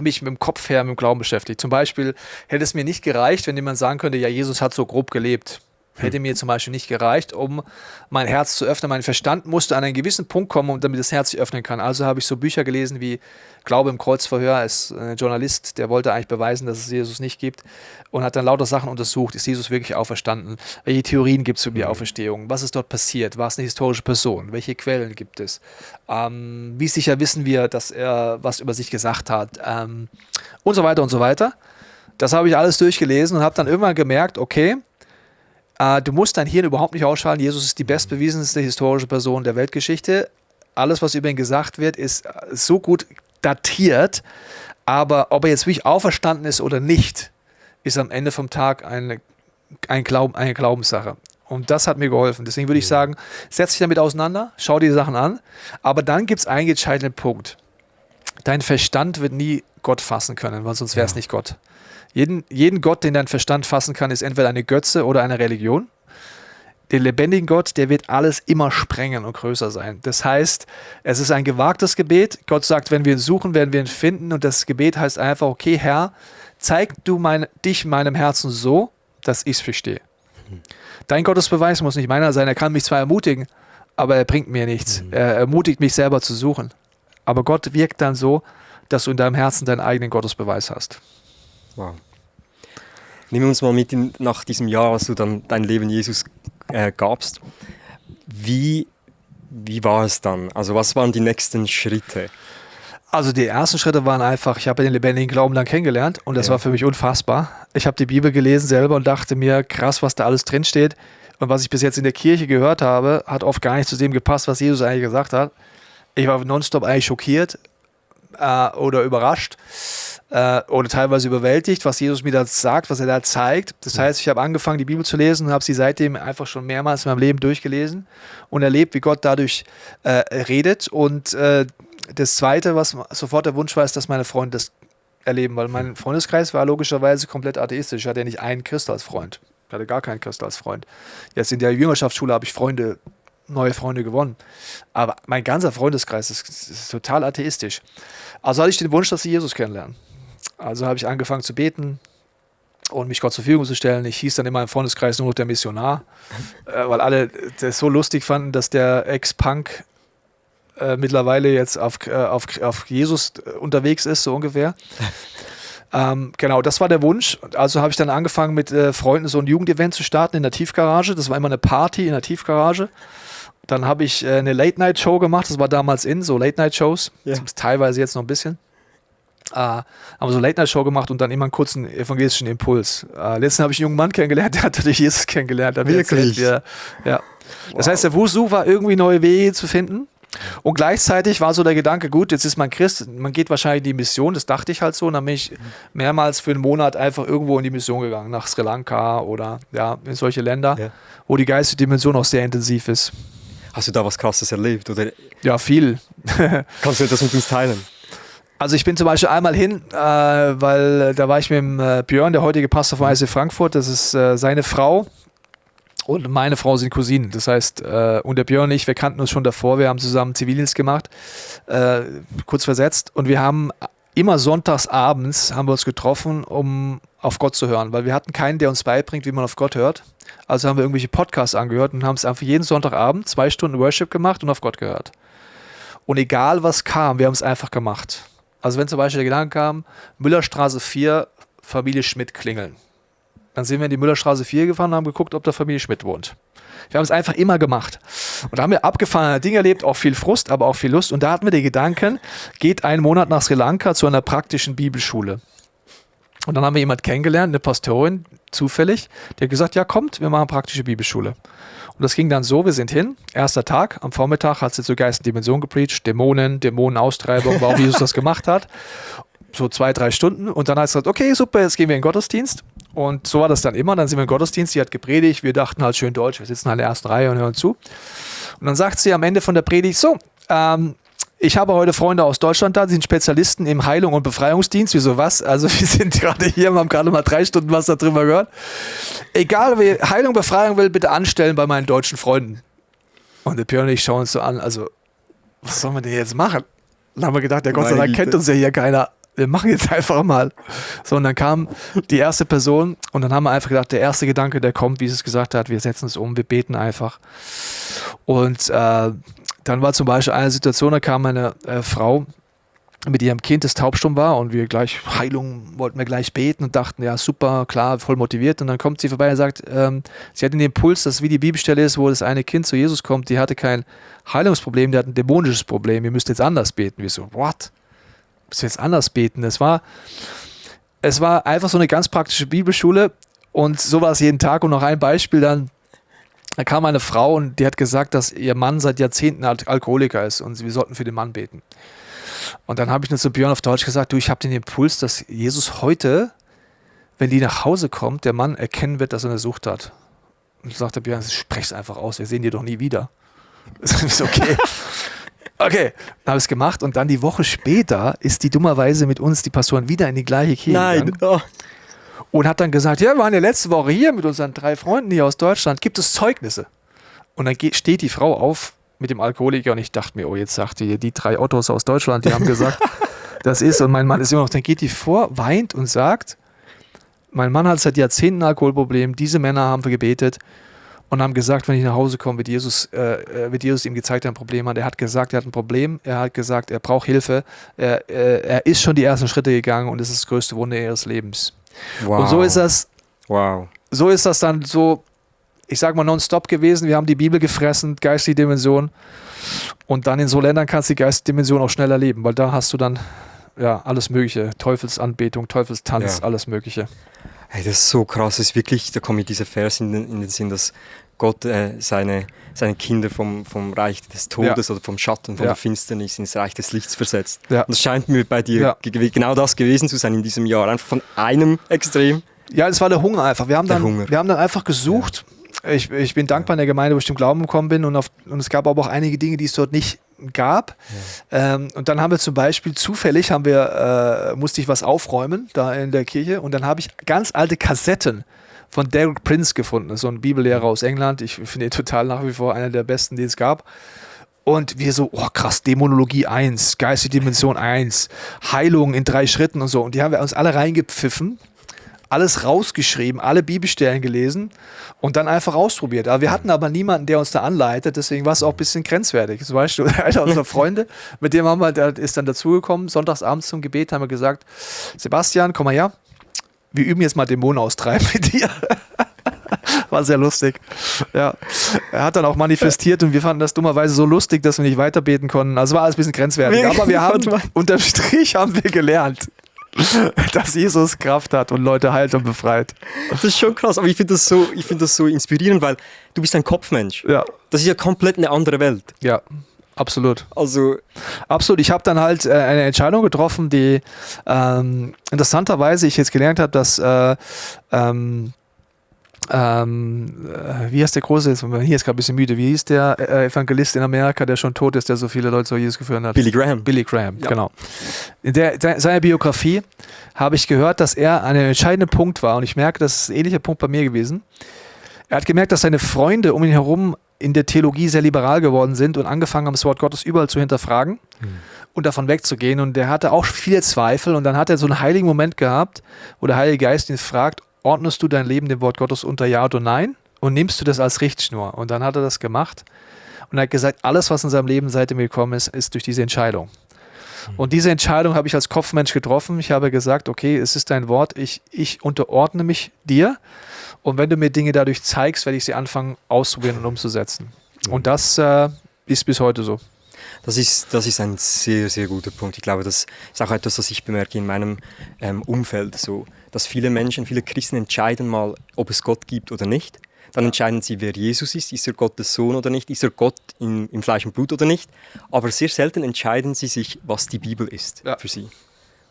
mich mit dem Kopf her mit dem Glauben beschäftigt. Zum Beispiel hätte es mir nicht gereicht, wenn jemand sagen könnte, ja, Jesus hat so grob gelebt. Hätte mir zum Beispiel nicht gereicht, um mein Herz zu öffnen. Mein Verstand musste an einen gewissen Punkt kommen, damit das Herz sich öffnen kann. Also habe ich so Bücher gelesen wie Glaube im Kreuzverhör. Ist ein Journalist, der wollte eigentlich beweisen, dass es Jesus nicht gibt und hat dann lauter Sachen untersucht. Ist Jesus wirklich auferstanden? Welche Theorien gibt es über die Auferstehung? Was ist dort passiert? War es eine historische Person? Welche Quellen gibt es? Wie sicher wissen wir, dass er was über sich gesagt hat? Und so weiter und so weiter. Das habe ich alles durchgelesen und habe dann irgendwann gemerkt, okay, du musst dein Hirn überhaupt nicht ausschalten. Jesus ist die bestbewiesenste historische Person der Weltgeschichte. Alles, was über ihn gesagt wird, ist so gut datiert. Aber ob er jetzt wirklich auferstanden ist oder nicht, ist am Ende vom Tag eine Glaubenssache. Und das hat mir geholfen. Deswegen würde ich sagen, setz dich damit auseinander, schau dir die Sachen an. Aber dann gibt es einen entscheidenden Punkt. Dein Verstand wird nie Gott fassen können, weil sonst wäre es nicht Gott. Jeden Gott, den dein Verstand fassen kann, ist entweder eine Götze oder eine Religion. Den lebendigen Gott, der wird alles immer sprengen und größer sein. Das heißt, es ist ein gewagtes Gebet. Gott sagt, wenn wir ihn suchen, werden wir ihn finden. Und das Gebet heißt einfach, okay, Herr, zeig du dich meinem Herzen so, dass ich es verstehe. Dein Gottesbeweis muss nicht meiner sein. Er kann mich zwar ermutigen, aber er bringt mir nichts. Er ermutigt mich selber zu suchen. Aber Gott wirkt dann so, dass du in deinem Herzen deinen eigenen Gottesbeweis hast.
Wow. Nehmen wir uns mal mit nach diesem Jahr, als du dann dein Leben Jesus gabst. Wie war es dann? Also was waren die nächsten Schritte?
Also die ersten Schritte waren einfach, ich habe den lebendigen Glauben dann kennengelernt und das war für mich unfassbar. Ich habe die Bibel gelesen selber und dachte mir, krass, was da alles drinsteht. Und was ich bis jetzt in der Kirche gehört habe, hat oft gar nicht zu dem gepasst, was Jesus eigentlich gesagt hat. Ich war nonstop eigentlich schockiert oder überrascht. Oder teilweise überwältigt, was Jesus mir da sagt, was er da zeigt. Das heißt, ich habe angefangen, die Bibel zu lesen und habe sie seitdem einfach schon mehrmals in meinem Leben durchgelesen und erlebt, wie Gott dadurch redet. Und das Zweite, was sofort der Wunsch war, ist, dass meine Freunde das erleben, weil mein Freundeskreis war logischerweise komplett atheistisch. Ich hatte ja nicht einen Christ als Freund. Ich hatte gar keinen Christ als Freund. Jetzt in der Jüngerschaftsschule habe ich neue Freunde gewonnen. Aber mein ganzer Freundeskreis ist total atheistisch. Also hatte ich den Wunsch, dass sie Jesus kennenlernen. Also habe ich angefangen zu beten und mich Gott zur Verfügung zu stellen. Ich hieß dann in meinem Freundeskreis nur noch der Missionar, weil alle das so lustig fanden, dass der Ex-Punk mittlerweile jetzt auf Jesus unterwegs ist, so ungefähr. Genau, das war der Wunsch. Also habe ich dann angefangen, mit Freunden so ein Jugendevent zu starten in der Tiefgarage. Das war immer eine Party in der Tiefgarage. Dann habe ich eine Late-Night-Show gemacht. Das war damals so Late-Night-Shows. Ja. Teilweise jetzt noch ein bisschen. Haben so eine Late-Night-Show gemacht und dann immer einen kurzen evangelistischen Impuls. Letztens habe ich einen jungen Mann kennengelernt, der hat durch Jesus kennengelernt.
Wirklich?
Ja. Das heißt, der Versuch war, irgendwie neue Wege zu finden. Und gleichzeitig war so der Gedanke, gut, jetzt ist man Christ, man geht wahrscheinlich in die Mission, das dachte ich halt so. Und dann bin ich mehrmals für einen Monat einfach irgendwo in die Mission gegangen, nach Sri Lanka oder in solche Länder, wo die geistige Dimension auch sehr intensiv ist.
Hast du da was Krasses erlebt? Oder?
Ja, viel.
Kannst du das mit uns teilen?
Also ich bin zum Beispiel einmal hin, weil da war ich mit dem Björn, der heutige Pastor von ICF Frankfurt, das ist seine Frau. Und meine Frau sind Cousinen. Das heißt, und der Björn und ich, wir kannten uns schon davor. Wir haben zusammen Zivildienst gemacht, kurz versetzt. Und wir haben immer sonntags abends haben wir uns getroffen, um auf Gott zu hören. Weil wir hatten keinen, der uns beibringt, wie man auf Gott hört. Also haben wir irgendwelche Podcasts angehört und haben es einfach jeden Sonntagabend 2 Stunden Worship gemacht und auf Gott gehört. Und egal was kam, wir haben es einfach gemacht. Also wenn zum Beispiel der Gedanke kam, Müllerstraße 4, Familie Schmidt klingeln. Dann sind wir in die Müllerstraße 4 gefahren und haben geguckt, ob da Familie Schmidt wohnt. Wir haben es einfach immer gemacht. Und da haben wir abgefahrene Dinge erlebt, auch viel Frust, aber auch viel Lust. Und da hatten wir den Gedanken, geht einen Monat nach Sri Lanka zu einer praktischen Bibelschule. Und dann haben wir jemanden kennengelernt, eine Pastorin, zufällig, die hat gesagt, ja kommt, wir machen praktische Bibelschule. Und das ging dann so, wir sind hin, erster Tag, am Vormittag hat sie zur Geist und Dimension gepreacht, Dämonenaustreibung, warum Jesus das gemacht hat. So 2-3 Stunden und dann hat sie gesagt, okay, super, jetzt gehen wir in den Gottesdienst. Und so war das dann immer. Dann sind wir im Gottesdienst, die hat gepredigt, wir dachten halt schön Deutsch, wir sitzen halt in der ersten Reihe und hören zu. Und dann sagt sie am Ende von der Predigt, so, ich habe heute Freunde aus Deutschland da, die sind Spezialisten im Heilung- und Befreiungsdienst. Wieso was? Also wir sind gerade hier, wir haben gerade mal 3 Stunden was darüber gehört. Egal, wer Heilung, Befreiung will, bitte anstellen bei meinen deutschen Freunden. Und der Björn und ich schauen uns so an, also was sollen wir denn jetzt machen? Dann haben wir gedacht, ja Gott sei Dank kennt uns ja hier keiner. Wir machen jetzt einfach mal. So, und dann kam die erste Person und dann haben wir einfach gedacht, der erste Gedanke, der kommt, wie es gesagt hat, wir setzen es um, wir beten einfach. Und dann war zum Beispiel eine Situation, da kam eine Frau mit ihrem Kind, das taubstumm war und wir gleich Heilung wollten wir gleich beten und dachten, ja super, klar, voll motiviert. Und dann kommt sie vorbei und sagt, sie hat den Impuls, dass wie die Bibelstelle ist, wo das eine Kind zu Jesus kommt, die hatte kein Heilungsproblem, die hat ein dämonisches Problem, ihr müsst jetzt anders beten. Wir so, what? Müsst ihr jetzt anders beten? Es war einfach so eine ganz praktische Bibelschule und so war es jeden Tag. Und noch ein Beispiel dann, da kam eine Frau und die hat gesagt, dass ihr Mann seit Jahrzehnten Alkoholiker ist und wir sollten für den Mann beten. Und dann habe ich nur zu Björn auf Deutsch gesagt, du, ich habe den Impuls, dass Jesus heute, wenn die nach Hause kommt, der Mann erkennen wird, dass er eine Sucht hat. Und sagte Björn, sprech es einfach aus, wir sehen die doch nie wieder. Das ist okay. Okay, dann habe ich es gemacht und dann die Woche später ist die dummerweise mit uns, die Pastoren, wieder in die gleiche Kirche gegangen. Oh. Und hat dann gesagt, ja, wir waren ja letzte Woche hier mit unseren 3 Freunden hier aus Deutschland, gibt es Zeugnisse? Und dann steht die Frau auf mit dem Alkoholiker und ich dachte mir, oh, jetzt sagt die 3 Ottos aus Deutschland, die haben gesagt, das ist, und mein Mann ist immer noch, dann geht die vor, weint und sagt, mein Mann hat seit Jahrzehnten ein Alkoholproblem, diese Männer haben wir gebetet, und haben gesagt, wenn ich nach Hause komme, wird Jesus ihm gezeigt, er ein Problem hat. Er hat gesagt, er hat ein Problem. Er hat gesagt, er braucht Hilfe. Er ist schon die ersten Schritte gegangen und es ist das größte Wunder ihres Lebens. Wow. Und so ist das. Wow. So ist das dann so, ich sag mal, nonstop gewesen. Wir haben die Bibel gefressen, geistige Dimension. Und dann in so Ländern kannst du die geistige Dimension auch schnell erleben, weil da hast du dann ja alles Mögliche. Teufelsanbetung, Teufelstanz, alles Mögliche.
Hey, das ist so krass, das ist wirklich, da kommt mir dieser Vers in den Sinn, dass Gott seine Kinder vom Reich des Todes oder vom Schatten, von der Finsternis ins Reich des Lichts versetzt. Ja. Und das scheint mir bei dir genau das gewesen zu sein in diesem Jahr, einfach von einem Extrem.
Ja, es war der Hunger einfach. Wir haben dann einfach gesucht. Ja. Ich bin dankbar in der Gemeinde, wo ich zum Glauben gekommen bin und es gab aber auch einige Dinge, die es dort nicht gab. Ja. Und dann haben wir zum Beispiel zufällig, musste ich was aufräumen da in der Kirche und dann habe ich ganz alte Kassetten von Derek Prince gefunden, so ein Bibellehrer aus England. Ich finde ihn total nach wie vor einer der besten, die es gab. Und wir so, oh krass, Dämonologie 1, geistige Dimension 1, Heilung in 3 Schritten und so. Und die haben wir uns alle reingepfiffen, alles rausgeschrieben, alle Bibelstellen gelesen und dann einfach ausprobiert. Aber wir hatten aber niemanden, der uns da anleitet, deswegen war es auch ein bisschen grenzwertig. Zum Beispiel einer unserer Freunde, mit dem der ist dann dazugekommen, sonntagsabends zum Gebet, haben wir gesagt, Sebastian, komm mal her, wir üben jetzt mal Dämonen austreiben mit dir. War sehr lustig. Ja. Er hat dann auch manifestiert und wir fanden das dummerweise so lustig, dass wir nicht weiterbeten konnten. Also war alles ein bisschen grenzwertig. Aber wir haben, unterm Strich haben wir gelernt, dass Jesus Kraft hat und Leute heilt und befreit.
Das ist schon krass, aber ich finde das so inspirierend, weil du bist ein Kopfmensch. Ja. Das ist ja komplett eine andere Welt.
Ja. Absolut.
Also
absolut. Ich habe dann halt eine Entscheidung getroffen, die interessanterweise ich jetzt gelernt habe, dass wie heißt der große, hier ist gerade ein bisschen müde, wie hieß der Evangelist in Amerika, der schon tot ist, der so viele Leute zu Jesus geführt hat?
Billy Graham.
Billy Graham, ja. Genau. In seiner Biografie habe ich gehört, dass er an einem entscheidenden Punkt war und ich merke, das ist ein ähnlicher Punkt bei mir gewesen. Er hat gemerkt, dass seine Freunde um ihn herum in der Theologie sehr liberal geworden sind und angefangen haben, das Wort Gottes überall zu hinterfragen und davon wegzugehen. Und er hatte auch viele Zweifel und dann hat er so einen heiligen Moment gehabt, wo der Heilige Geist ihn fragt, ordnest du dein Leben dem Wort Gottes unter Ja oder Nein und nimmst du das als Richtschnur? Und dann hat er das gemacht und er hat gesagt, alles, was in seinem Leben seitdem gekommen ist, ist durch diese Entscheidung. Und diese Entscheidung habe ich als Kopfmensch getroffen. Ich habe gesagt, okay, es ist dein Wort, ich unterordne mich dir. Und wenn du mir Dinge dadurch zeigst, werde ich sie anfangen auszuprobieren und umzusetzen. Und das ist bis heute so.
Das ist ein sehr, sehr guter Punkt. Ich glaube, das ist auch etwas, was ich bemerke in meinem Umfeld. So, dass viele Menschen, viele Christen entscheiden mal, ob es Gott gibt oder nicht. Dann entscheiden sie, wer Jesus ist er Gottes Sohn oder nicht, ist er Gott im Fleisch und Blut oder nicht. Aber sehr selten entscheiden sie sich, was die Bibel ist für sie. Und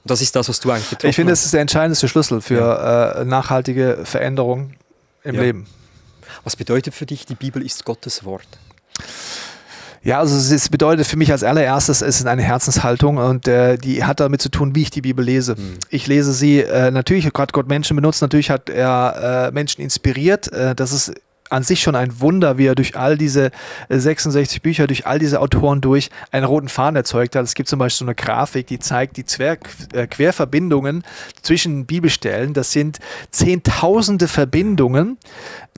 das ist das, was du eigentlich getroffen hast.
Ich finde, das ist der entscheidendste Schlüssel für nachhaltige Veränderung im Leben.
Was bedeutet für dich, die Bibel ist Gottes Wort?
Ja, also es bedeutet für mich als allererstes, es ist eine Herzenshaltung und die hat damit zu tun, wie ich die Bibel lese. Ich lese sie, natürlich hat Gott Menschen benutzt, natürlich hat er Menschen inspiriert. Das ist an sich schon ein Wunder, wie er durch all diese 66 Bücher, durch all diese Autoren durch einen roten Faden erzeugt hat. Es gibt zum Beispiel so eine Grafik, die zeigt die Querverbindungen zwischen Bibelstellen. Das sind Zehntausende Verbindungen.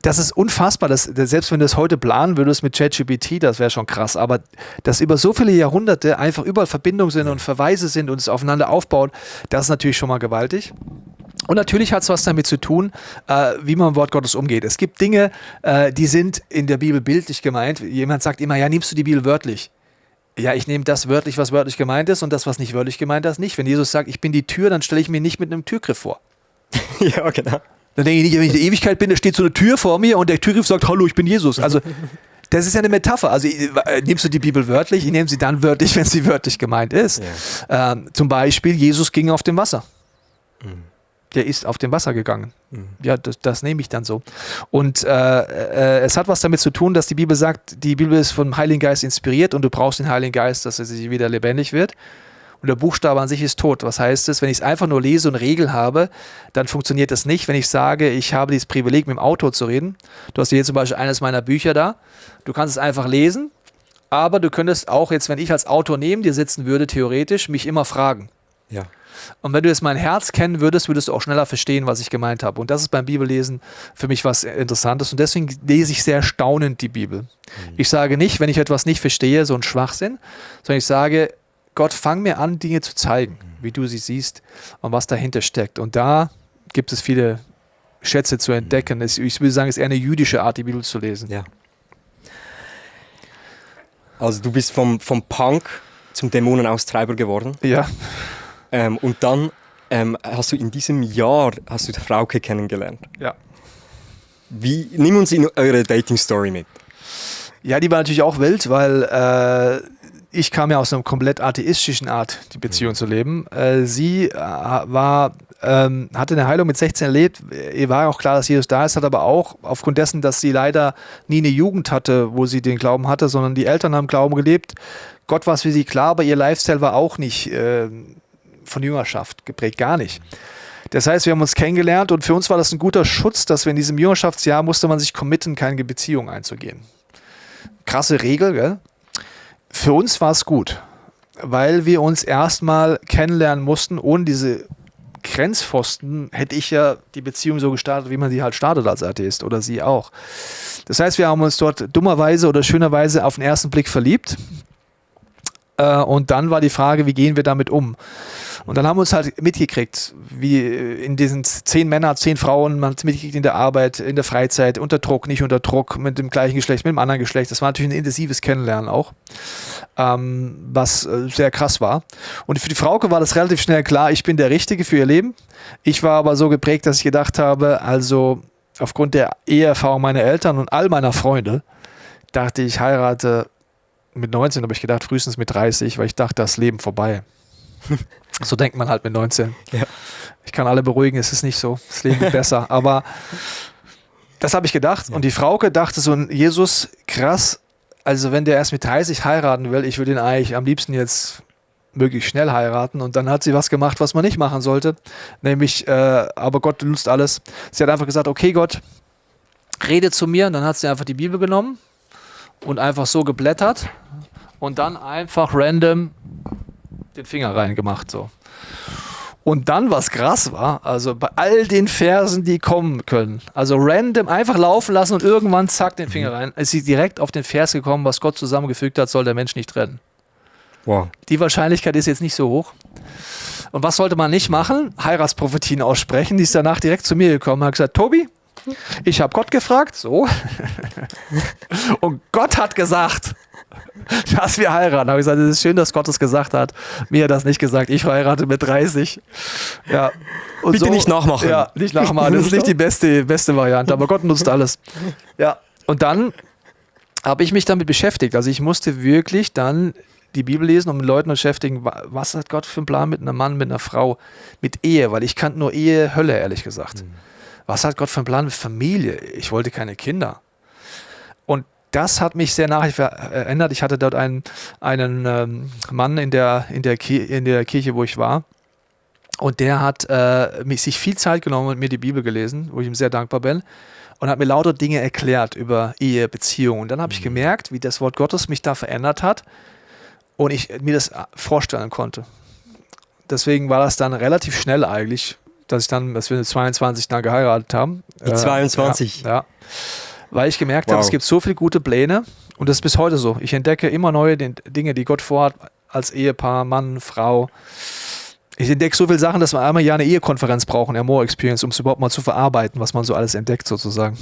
Das ist unfassbar. Selbst wenn du das heute planen würdest mit ChatGPT, das wäre schon krass. Aber dass über so viele Jahrhunderte einfach überall Verbindungen sind und Verweise sind und es aufeinander aufbaut, das ist natürlich schon mal gewaltig. Und natürlich hat es was damit zu tun, wie man mit dem Wort Gottes umgeht. Es gibt Dinge, die sind in der Bibel bildlich gemeint. Jemand sagt immer, ja, nimmst du die Bibel wörtlich? Ja, ich nehme das wörtlich, was wörtlich gemeint ist und das, was nicht wörtlich gemeint ist, nicht. Wenn Jesus sagt, ich bin die Tür, dann stelle ich mir nicht mit einem Türgriff vor.
Ja, genau.
Dann denke ich nicht, wenn ich in der Ewigkeit bin, da steht so eine Tür vor mir und der Türgriff sagt, hallo, ich bin Jesus. Also das ist ja eine Metapher. Also nimmst du die Bibel wörtlich? Ich nehme sie dann wörtlich, wenn sie wörtlich gemeint ist. Ja. Zum Beispiel, Jesus ging auf dem Wasser. Der ist auf dem Wasser gegangen. Ja, das nehme ich dann so. Und es hat was damit zu tun, dass die Bibel sagt, die Bibel ist vom Heiligen Geist inspiriert und du brauchst den Heiligen Geist, dass er sich wieder lebendig wird. Und der Buchstabe an sich ist tot. Was heißt es? Wenn ich es einfach nur lese und Regel habe, dann funktioniert das nicht. Wenn ich sage, ich habe dieses Privileg, mit dem Autor zu reden. Du hast hier zum Beispiel eines meiner Bücher da. Du kannst es einfach lesen, aber du könntest auch jetzt, wenn ich als Autor neben dir sitzen würde, theoretisch mich immer fragen.
Ja.
Und wenn du jetzt mein Herz kennen würdest, würdest du auch schneller verstehen, was ich gemeint habe. Und das ist beim Bibellesen für mich was Interessantes. Und deswegen lese ich sehr staunend die Bibel. Ich sage nicht, wenn ich etwas nicht verstehe, so ein Schwachsinn, sondern ich sage, Gott, fang mir an, Dinge zu zeigen, wie du sie siehst und was dahinter steckt. Und da gibt es viele Schätze zu entdecken. Ich würde sagen, es ist eher eine jüdische Art, die Bibel zu lesen.
Ja. Also du bist vom Punk zum Dämonenaustreiber geworden.
Ja.
Und dann hast du in diesem Jahr die Frauke kennengelernt.
Ja.
Nimm uns in eure Dating-Story mit.
Ja, die war natürlich auch wild, weil ich kam ja aus einer komplett atheistischen Art, die Beziehung zu leben. Sie hatte eine Heilung mit 16 erlebt. Ihr war auch klar, dass Jesus da ist, hat aber auch aufgrund dessen, dass sie leider nie eine Jugend hatte, wo sie den Glauben hatte, sondern die Eltern haben Glauben gelebt. Gott war es für sie klar, aber ihr Lifestyle war auch nicht von Jüngerschaft geprägt, gar nicht. Das heißt, wir haben uns kennengelernt und für uns war das ein guter Schutz, dass wir in diesem Jüngerschaftsjahr musste man sich committen, keine Beziehung einzugehen. Krasse Regel, gell? Für uns war es gut, weil wir uns erstmal kennenlernen mussten. Ohne diese Grenzpfosten hätte ich ja die Beziehung so gestartet, wie man sie halt startet als Atheist oder sie auch. Das heißt, wir haben uns dort dummerweise oder schönerweise auf den ersten Blick verliebt. Und dann war die Frage, wie gehen wir damit um? Und dann haben wir uns halt mitgekriegt, wie in diesen 10 Männer, 10 Frauen, man hat es mitgekriegt in der Arbeit, in der Freizeit, unter Druck, nicht unter Druck, mit dem gleichen Geschlecht, mit dem anderen Geschlecht. Das war natürlich ein intensives Kennenlernen auch, was sehr krass war. Und für die Frauke war das relativ schnell klar, ich bin der Richtige für ihr Leben. Ich war aber so geprägt, dass ich gedacht habe, also aufgrund der Eheerfahrung meiner Eltern und all meiner Freunde, dachte ich, heirate mit 19, habe ich gedacht, frühestens mit 30, weil ich dachte, das Leben vorbei. So denkt man halt mit 19. Ja. Ich kann alle beruhigen, es ist nicht so. Das Leben wird besser. Aber das habe ich gedacht. Ja. Und die Frauke dachte so, Jesus, krass, also wenn der erst mit 30 heiraten will, ich würde ihn eigentlich am liebsten jetzt möglichst schnell heiraten. Und dann hat sie was gemacht, was man nicht machen sollte. Nämlich, aber Gott nutzt alles. Sie hat einfach gesagt, okay Gott, redet zu mir und dann hat sie einfach die Bibel genommen und einfach so geblättert und dann einfach random den Finger reingemacht. So. Und dann, was krass war, also bei all den Versen, die kommen können, also random einfach laufen lassen und irgendwann zack den Finger rein, ist sie direkt auf den Vers gekommen, was Gott zusammengefügt hat, soll der Mensch nicht trennen.
Wow.
Die Wahrscheinlichkeit ist jetzt nicht so hoch. Und was sollte man nicht machen? Heiratsprophetien aussprechen. Die ist danach direkt zu mir gekommen und hat gesagt, Tobi, ich habe Gott gefragt, so. Und Gott hat gesagt, dass wir heiraten. Da habe ich gesagt, es ist schön, dass Gott es gesagt hat. Mir hat das nicht gesagt. Ich heirate mit 30. Ja. Und
Bitte nicht nachmachen.
Ja, nicht nachmachen. Das ist nicht die beste Variante. Aber Gott nutzt alles. Ja. Und dann habe ich mich damit beschäftigt. Also ich musste wirklich dann die Bibel lesen und mit Leuten beschäftigen, was hat Gott für einen Plan mit einem Mann, mit einer Frau, mit Ehe, weil ich kannte nur Ehe, Hölle, ehrlich gesagt. Was hat Gott für einen Plan mit Familie? Ich wollte keine Kinder. Und das hat mich sehr nachhaltig verändert. Ich hatte dort einen Mann in der Kirche, wo ich war, und der hat sich viel Zeit genommen und mir die Bibel gelesen, wo ich ihm sehr dankbar bin, und hat mir lauter Dinge erklärt über Ehe, Beziehungen. Und dann habe ich gemerkt, wie das Wort Gottes mich da verändert hat, und ich mir das vorstellen konnte. Deswegen war das dann relativ schnell eigentlich, dass wir mit 22 dann geheiratet haben.
Mit 22?
Ja. Weil ich gemerkt habe, es gibt so viele gute Pläne und das ist bis heute so. Ich entdecke immer neue Dinge, die Gott vorhat als Ehepaar, Mann, Frau. Ich entdecke so viele Sachen, dass wir einmal ja eine Ehekonferenz brauchen, eine More Experience, um es überhaupt mal zu verarbeiten, was man so alles entdeckt sozusagen.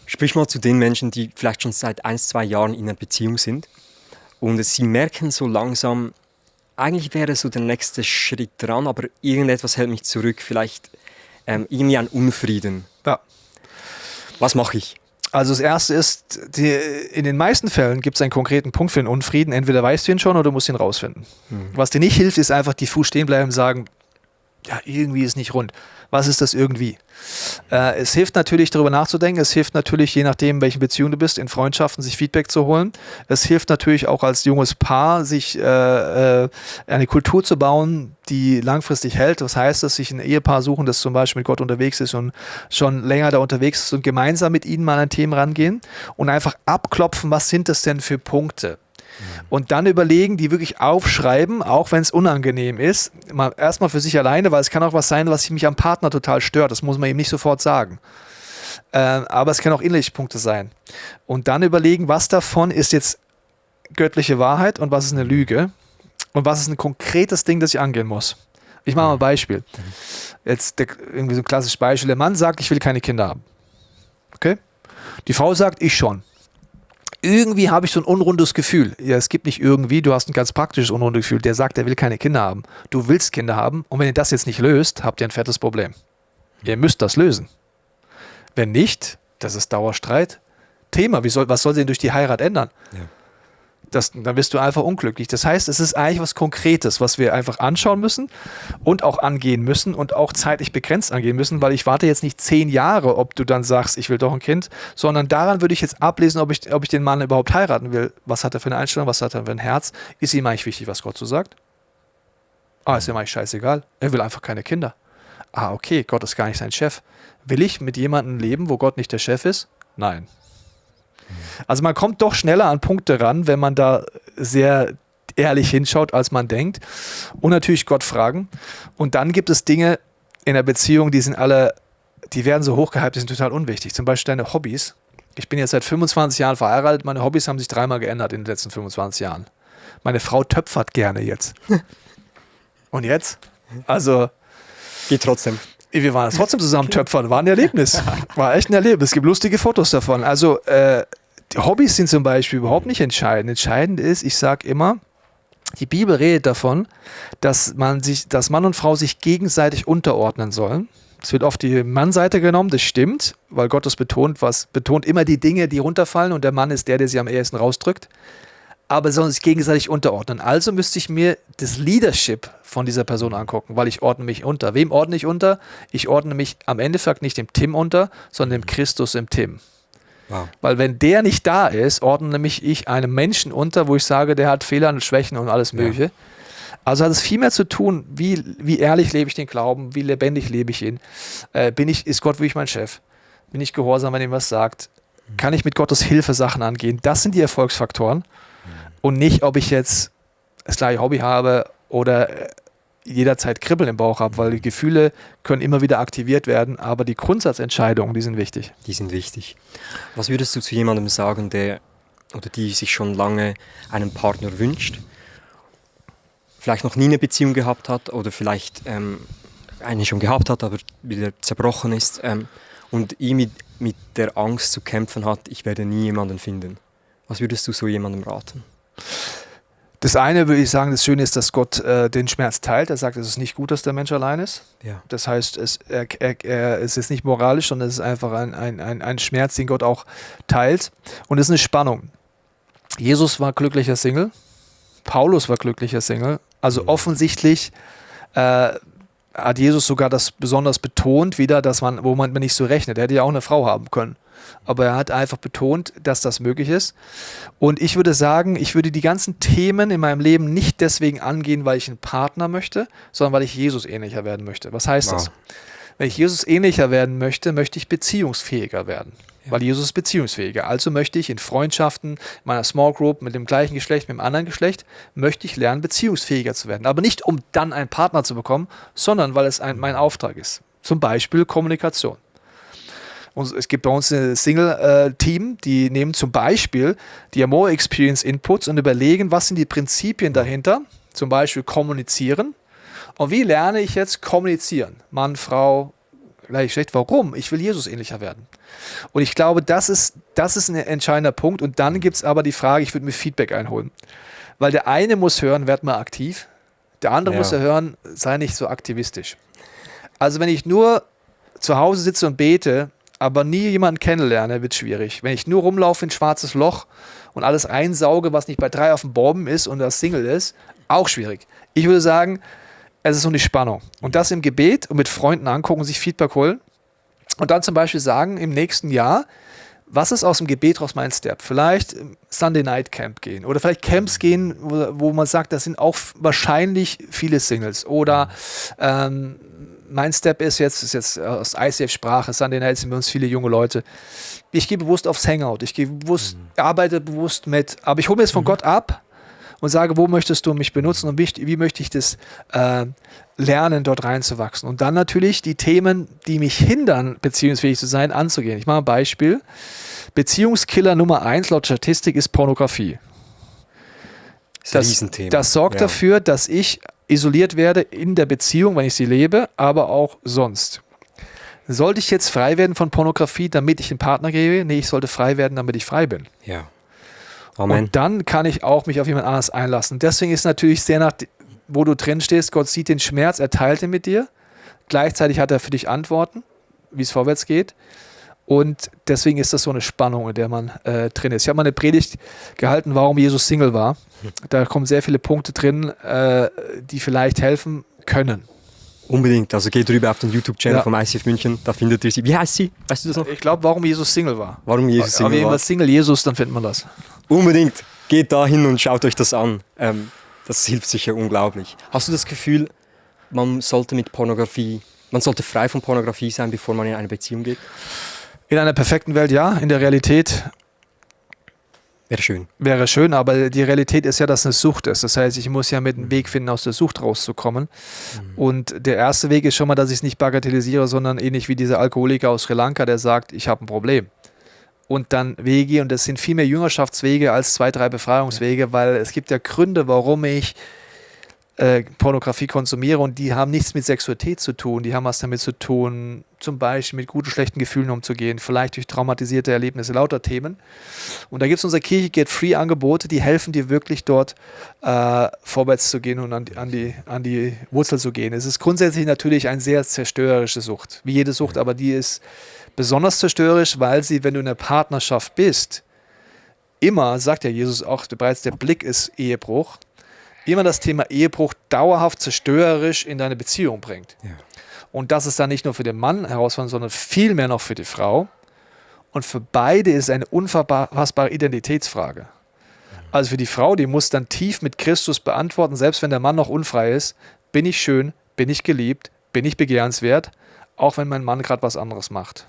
Sprich mal zu den Menschen, die vielleicht schon seit 1-2 Jahren in einer Beziehung sind und sie merken so langsam, eigentlich wäre so der nächste Schritt dran, aber irgendetwas hält mich zurück, vielleicht irgendwie ein Unfrieden.
Ja.
Was mache ich?
Also das Erste ist, in den meisten Fällen gibt es einen konkreten Punkt für den Unfrieden. Entweder weißt du ihn schon oder du musst ihn rausfinden. Was dir nicht hilft, ist einfach die Fuß stehen bleiben und sagen, ja, irgendwie ist nicht rund. Was ist das irgendwie? Es hilft natürlich, darüber nachzudenken. Es hilft natürlich, je nachdem, in welchen Beziehungen du bist, in Freundschaften sich Feedback zu holen. Es hilft natürlich auch als junges Paar, sich eine Kultur zu bauen, die langfristig hält. Das heißt, dass sich ein Ehepaar suchen, das zum Beispiel mit Gott unterwegs ist und schon länger da unterwegs ist und gemeinsam mit ihnen mal an Themen rangehen und einfach abklopfen, was sind das denn für Punkte? Und dann überlegen, die wirklich aufschreiben, auch wenn es unangenehm ist, erstmal für sich alleine, weil es kann auch was sein, was mich am Partner total stört. Das muss man ihm nicht sofort sagen. Aber es können auch innerliche Punkte sein. Und dann überlegen, was davon ist jetzt göttliche Wahrheit und was ist eine Lüge und was ist ein konkretes Ding, das ich angehen muss. Ich mache mal ein Beispiel. Jetzt irgendwie so ein klassisches Beispiel. Der Mann sagt, ich will keine Kinder haben. Okay? Die Frau sagt, ich schon. Irgendwie habe ich so ein unrundes Gefühl. Ja, es gibt nicht irgendwie, du hast ein ganz praktisches unrundes Gefühl. Der sagt, er will keine Kinder haben. Du willst Kinder haben und wenn ihr das jetzt nicht löst, habt ihr ein fettes Problem. Ihr müsst das lösen. Wenn nicht, das ist Dauerstreit. Thema, was soll denn durch die Heirat ändern? Ja. Dann bist du einfach unglücklich. Das heißt, es ist eigentlich was Konkretes, was wir einfach anschauen müssen und auch angehen müssen und auch zeitlich begrenzt angehen müssen, weil ich warte jetzt nicht 10 Jahre, ob du dann sagst, ich will doch ein Kind, sondern daran würde ich jetzt ablesen, ob ich den Mann überhaupt heiraten will. Was hat er für eine Einstellung, was hat er für ein Herz? Ist ihm eigentlich wichtig, was Gott so sagt? Ist ihm eigentlich scheißegal. Er will einfach keine Kinder. Okay, Gott ist gar nicht sein Chef. Will ich mit jemandem leben, wo Gott nicht der Chef ist? Nein. Also man kommt doch schneller an Punkte ran, wenn man da sehr ehrlich hinschaut, als man denkt. Und natürlich Gott fragen. Und dann gibt es Dinge in der Beziehung, die werden so hochgehypt, die sind total unwichtig. Zum Beispiel deine Hobbys. Ich bin jetzt seit 25 Jahren verheiratet. Meine Hobbys haben sich 3-mal geändert in den letzten 25 Jahren. Meine Frau töpfert gerne jetzt. Und jetzt? Also...
Geht trotzdem.
Wir waren trotzdem zusammen töpfern, war ein Erlebnis. War echt ein Erlebnis. Es gibt lustige Fotos davon. Also Hobbys sind zum Beispiel überhaupt nicht entscheidend. Entscheidend ist, ich sage immer, die Bibel redet davon, dass Mann und Frau sich gegenseitig unterordnen sollen. Es wird oft die Mannseite genommen, das stimmt, weil Gott das betont immer die Dinge, die runterfallen und der Mann ist der sie am ehesten rausdrückt. Aber sollen sich gegenseitig unterordnen. Also müsste ich mir das Leadership von dieser Person angucken, weil ich ordne mich unter. Wem ordne ich unter? Ich ordne mich am Endeffekt nicht dem Tim unter, sondern dem Christus im Tim. Wow. Weil wenn der nicht da ist, ordne nämlich ich einem Menschen unter, wo ich sage, der hat Fehler und Schwächen und alles Mögliche. Ja. Also hat es viel mehr zu tun, wie ehrlich lebe ich den Glauben, wie lebendig lebe ich ihn. Ist Gott wirklich mein Chef? Bin ich gehorsam, wenn er was sagt? Kann ich mit Gottes Hilfe Sachen angehen? Das sind die Erfolgsfaktoren. Und nicht, ob ich jetzt das gleiche Hobby habe oder jederzeit Kribbeln im Bauch habe, weil die Gefühle können immer wieder aktiviert werden, aber die Grundsatzentscheidungen, die sind wichtig.
Die sind wichtig. Was würdest du zu jemandem sagen, der oder die sich schon lange einen Partner wünscht, vielleicht noch nie eine Beziehung gehabt hat oder vielleicht eine schon gehabt hat, aber wieder zerbrochen ist und mit der Angst zu kämpfen hat, ich werde nie jemanden finden? Was würdest du so jemandem raten?
Das eine würde ich sagen, das Schöne ist, dass Gott den Schmerz teilt. Er sagt, es ist nicht gut, dass der Mensch allein ist.
Ja.
Das heißt, es ist nicht moralisch, sondern es ist einfach ein Schmerz, den Gott auch teilt. Und es ist eine Spannung. Jesus war glücklicher Single. Paulus war glücklicher Single. Also offensichtlich hat Jesus sogar das besonders betont, wieder, wo man nicht so rechnet. Er hätte ja auch eine Frau haben können. Aber er hat einfach betont, dass das möglich ist. Und ich würde sagen, ich würde die ganzen Themen in meinem Leben nicht deswegen angehen, weil ich einen Partner möchte, sondern weil ich Jesus ähnlicher werden möchte. Was heißt das? Wenn ich Jesus ähnlicher werden möchte, möchte ich beziehungsfähiger werden. Ja. Weil Jesus ist beziehungsfähiger. Also möchte ich in Freundschaften, in meiner Small Group, mit dem gleichen Geschlecht, mit dem anderen Geschlecht, möchte ich lernen, beziehungsfähiger zu werden. Aber nicht, um dann einen Partner zu bekommen, sondern weil es mein Auftrag ist. Zum Beispiel Kommunikation. Und es gibt bei uns ein Single-Team, die nehmen zum Beispiel die Amore Experience Inputs und überlegen, was sind die Prinzipien dahinter, zum Beispiel kommunizieren. Und wie lerne ich jetzt kommunizieren? Mann, Frau, gleich schlecht. Warum? Ich will Jesus ähnlicher werden. Und ich glaube, das ist ein entscheidender Punkt. Und dann gibt es aber die Frage, ich würde mir Feedback einholen. Weil der eine muss hören, werd mal aktiv. Der andere muss ja hören, sei nicht so aktivistisch. Also wenn ich nur zu Hause sitze und bete, aber nie jemanden kennenlerne, wird schwierig. Wenn ich nur rumlaufe in ein schwarzes Loch und alles einsauge, was nicht bei 3 auf dem Baum ist und das Single ist, auch schwierig. Ich würde sagen, es ist so eine Spannung. Und das im Gebet und mit Freunden angucken, sich Feedback holen und dann zum Beispiel sagen, im nächsten Jahr, was ist aus dem Gebet raus mein Step? Vielleicht Sunday Night Camp gehen oder vielleicht Camps gehen, wo man sagt, das sind auch wahrscheinlich viele Singles oder mein Step ist jetzt aus ICF-Sprache, Sunday Night sind bei uns viele junge Leute. Ich gehe bewusst aufs Hangout, arbeite bewusst mit, aber ich hole mir es von Gott ab und sage, wo möchtest du mich benutzen und wie möchte ich das lernen, dort reinzuwachsen. Und dann natürlich die Themen, die mich hindern, beziehungsfähig zu sein, anzugehen. Ich mache ein Beispiel. Beziehungskiller Nummer 1 laut Statistik ist Pornografie. Das sorgt dafür, dass ich isoliert werde in der Beziehung, wenn ich sie lebe, aber auch sonst. Sollte ich jetzt frei werden von Pornografie, damit ich einen Partner gebe? Nee, ich sollte frei werden, damit ich frei bin.
Ja. Amen.
Und dann kann ich auch mich auf jemand anderes einlassen. Deswegen ist natürlich sehr nach, wo du drin stehst, Gott sieht den Schmerz, er teilt ihn mit dir. Gleichzeitig hat er für dich Antworten, wie es vorwärts geht. Und deswegen ist das so eine Spannung, in der man drin ist. Ich habe mal eine Predigt gehalten, warum Jesus Single war. Da kommen sehr viele Punkte drin, die vielleicht helfen können.
Unbedingt, also geht rüber auf den YouTube-Channel vom ICF München, da findet ihr sie. Wie heißt sie? Weißt du das noch?
Ich glaube, warum Jesus Single war.
Warum Jesus Single war.
Aber wenn man Single Jesus, dann findet man das.
Unbedingt, geht da hin und schaut euch das an. Das hilft sicher unglaublich. Hast du das Gefühl, man sollte frei von Pornografie sein, bevor man in eine Beziehung geht?
In einer perfekten Welt ja, in der Realität wäre schön, aber die Realität ist ja, dass es eine Sucht ist. Das heißt, ich muss ja mit einem Weg finden, aus der Sucht rauszukommen. Und der erste Weg ist schon mal, dass ich es nicht bagatellisiere, sondern ähnlich wie dieser Alkoholiker aus Sri Lanka, der sagt, ich habe ein Problem. Und dann Wege, und das sind viel mehr Jüngerschaftswege als 2, 3 Befreiungswege, weil es gibt ja Gründe, warum ich Pornografie konsumiere und die haben nichts mit Sexualität zu tun, die haben was damit zu tun, zum Beispiel mit guten, schlechten Gefühlen umzugehen, vielleicht durch traumatisierte Erlebnisse, lauter Themen. Und da gibt es unsere Kirche Get Free Angebote, die helfen dir wirklich dort vorwärts zu gehen und an die Wurzel zu gehen. Es ist grundsätzlich natürlich eine sehr zerstörerische Sucht, wie jede Sucht, aber die ist besonders zerstörerisch, weil sie, wenn du in einer Partnerschaft bist, immer, sagt ja Jesus auch bereits, der Blick ist Ehebruch, immer das Thema Ehebruch dauerhaft zerstörerisch in deine Beziehung bringt. Ja. Und das ist dann nicht nur für den Mann herausfordernd, sondern vielmehr noch für die Frau. Und für beide ist es eine unfassbare Identitätsfrage. Also für die Frau, die muss dann tief mit Christus beantworten, selbst wenn der Mann noch unfrei ist, bin ich schön, bin ich geliebt, bin ich begehrenswert, auch wenn mein Mann gerade was anderes macht.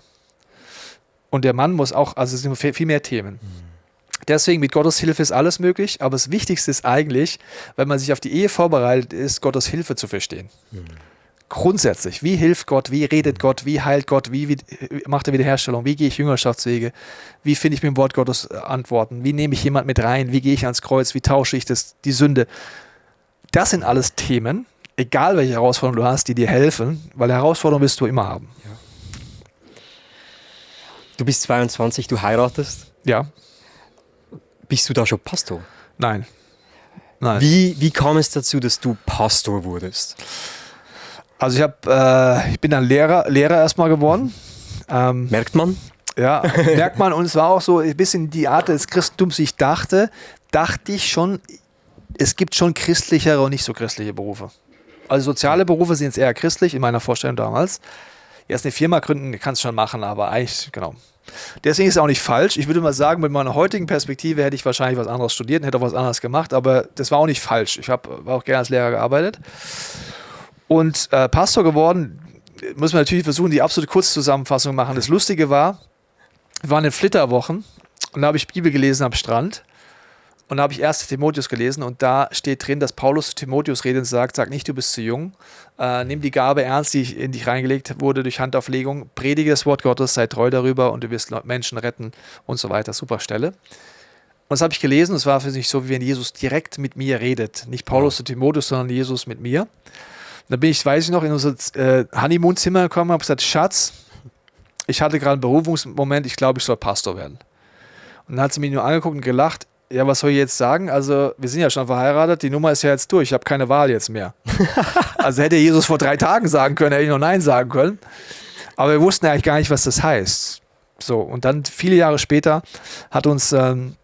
Und der Mann muss auch, also es sind viel mehr Themen. Deswegen, mit Gottes Hilfe ist alles möglich, aber das Wichtigste ist eigentlich, wenn man sich auf die Ehe vorbereitet, ist, Gottes Hilfe zu verstehen. Grundsätzlich, wie hilft Gott, wie redet Gott, wie heilt Gott, wie macht er Wiederherstellung, wie gehe ich Jüngerschaftswege, wie finde ich mit dem Wort Gottes Antworten, wie nehme ich jemand mit rein, wie gehe ich ans Kreuz, wie tausche ich die Sünde. Das sind alles Themen, egal welche Herausforderungen du hast, die dir helfen, weil Herausforderungen wirst du immer haben.
Ja. Du bist 22, du heiratest.
Ja.
Bist du da schon Pastor?
Nein.
Wie kam es dazu, dass du Pastor wurdest?
Also ich bin dann Lehrer erstmal geworden.
Merkt man?
Ja, merkt man. Und es war auch so ein bisschen die Art des Christentums, ich dachte ich schon, es gibt schon christlichere und nicht so christliche Berufe. Also soziale Berufe sind jetzt eher christlich, in meiner Vorstellung damals. Erst eine Firma gründen, kannst du schon machen, aber eigentlich, genau. Deswegen ist es auch nicht falsch. Ich würde mal sagen, mit meiner heutigen Perspektive hätte ich wahrscheinlich was anderes studiert und hätte auch was anderes gemacht, aber das war auch nicht falsch. Ich habe auch gerne als Lehrer gearbeitet. Und Pastor geworden, muss man natürlich versuchen, die absolute Kurzzusammenfassung machen. Das Lustige war, wir waren in Flitterwochen und da habe ich Bibel gelesen am Strand und da habe ich 1. Timotheus gelesen und da steht drin, dass Paulus zu Timotheus redet und sagt, sag nicht, du bist zu jung, nimm die Gabe ernst, die in dich reingelegt wurde durch Handauflegung, predige das Wort Gottes, sei treu darüber und du wirst Menschen retten und so weiter. Super Stelle. Und das habe ich gelesen, es war für mich so, wie wenn Jesus direkt mit mir redet. Nicht Paulus zu Timotheus, sondern Jesus mit mir. Da bin ich, weiß ich noch, in unser Honeymoon-Zimmer gekommen und habe gesagt, Schatz, ich hatte gerade einen Berufungsmoment, ich glaube, ich soll Pastor werden. Und dann hat sie mich nur angeguckt und gelacht, ja, was soll ich jetzt sagen? Also, wir sind ja schon verheiratet, die Nummer ist ja jetzt durch, ich habe keine Wahl jetzt mehr. Also hätte Jesus vor 3 Tagen sagen können, hätte ich noch Nein sagen können. Aber wir wussten eigentlich gar nicht, was das heißt. So, und dann viele Jahre später hat uns ein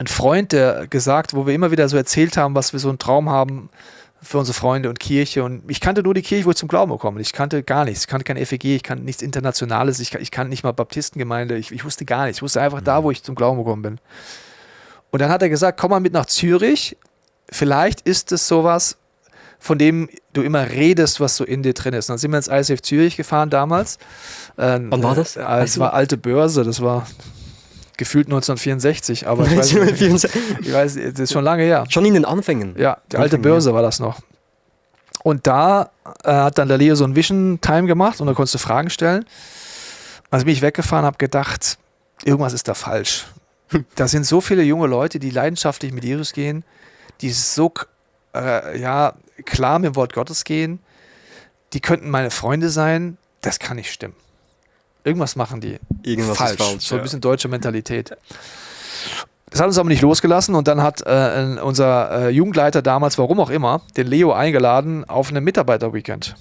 Freund, der gesagt, wo wir immer wieder so erzählt haben, was wir so einen Traum haben, für unsere Freunde und Kirche. Und ich kannte nur die Kirche, wo ich zum Glauben gekommen bin. Ich kannte gar nichts. Ich kannte kein FEG, ich kannte nichts Internationales, ich kannte nicht mal Baptistengemeinde. Ich wusste gar nichts. Ich wusste einfach da, wo ich zum Glauben gekommen bin. Und dann hat er gesagt, komm mal mit nach Zürich. Vielleicht ist es sowas, von dem du immer redest, was so in dir drin ist. Und dann sind wir ins ISF Zürich gefahren damals.
Wann war das?
Es war alte Börse, das war gefühlt 1964, aber ich weiß, das ist schon lange her.
Schon in den Anfängen?
Ja, die alte Börse war das noch. Und da hat dann der Leo so ein Vision Time gemacht und da konntest du Fragen stellen. Also bin ich weggefahren, habe gedacht, irgendwas ist da falsch. Da sind so viele junge Leute, die leidenschaftlich mit Jesus gehen, die so klar mit dem Wort Gottes gehen, die könnten meine Freunde sein, das kann nicht stimmen. Irgendwas machen die falsch. Ist falsch. So ein bisschen deutsche Mentalität. Das hat uns aber nicht losgelassen und dann hat unser Jugendleiter damals, warum auch immer, den Leo eingeladen auf einen Mitarbeiterweekend.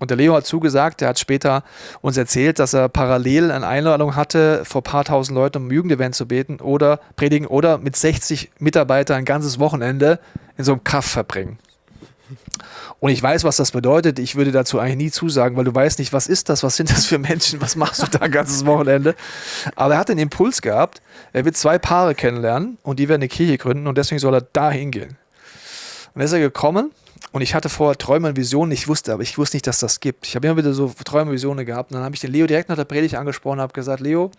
Und der Leo hat zugesagt, der hat später uns erzählt, dass er parallel eine Einladung hatte, vor ein paar tausend Leuten um ein Jugendevent zu predigen oder mit 60 Mitarbeitern ein ganzes Wochenende in so einem Kaff verbringen. Und ich weiß, was das bedeutet. Ich würde dazu eigentlich nie zusagen, weil du weißt nicht, was ist das, was sind das für Menschen, was machst du da ein ganzes Wochenende. Aber er hat den Impuls gehabt, er wird 2 Paare kennenlernen und die werden eine Kirche gründen und deswegen soll er da hingehen. Und dann ist er gekommen und ich hatte vorher Träume und Visionen, ich wusste nicht, dass das gibt. Ich habe immer wieder so Träume und Visionen gehabt und dann habe ich den Leo direkt nach der Predigt angesprochen und habe gesagt, Leo,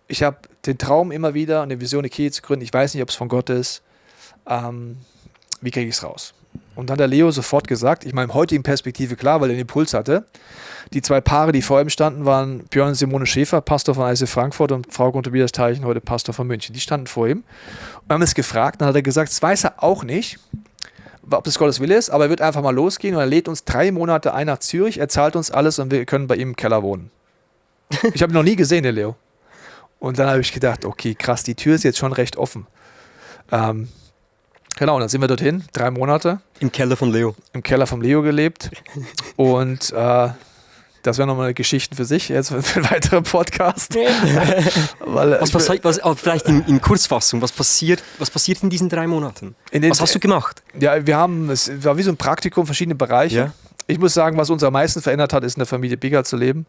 ich habe den Traum immer wieder, eine Vision, eine Kirche zu gründen, ich weiß nicht, ob es von Gott ist, wie kriege ich es raus? Und dann hat der Leo sofort gesagt, ich meine, im heutigen Perspektive klar, weil er den Impuls hatte, die 2 Paare, die vor ihm standen, waren Björn und Simone Schäfer, Pastor von ISF Frankfurt und Frauke und Tobias Teichen, heute Pastor von München. Die standen vor ihm und haben es gefragt, dann hat er gesagt, das weiß er auch nicht, ob das Gottes Wille ist, aber er wird einfach mal losgehen und er lädt uns 3 Monate ein nach Zürich, er zahlt uns alles und wir können bei ihm im Keller wohnen. Ich habe ihn noch nie gesehen, den Leo. Und dann habe ich gedacht, okay, krass, die Tür ist jetzt schon recht offen. Genau, und dann sind wir dorthin, 3 Monate.
Im Keller von Leo. Im
Keller von Leo gelebt. Und das wäre nochmal eine Geschichte für sich, jetzt für einen weiteren Podcast.
Vielleicht in Kurzfassung, was passiert in diesen 3 Monaten? Was hast du gemacht?
Ja, es war wie so ein Praktikum, verschiedene Bereiche. Ich muss sagen, was uns am meisten verändert hat, ist in der Familie Bigger zu leben,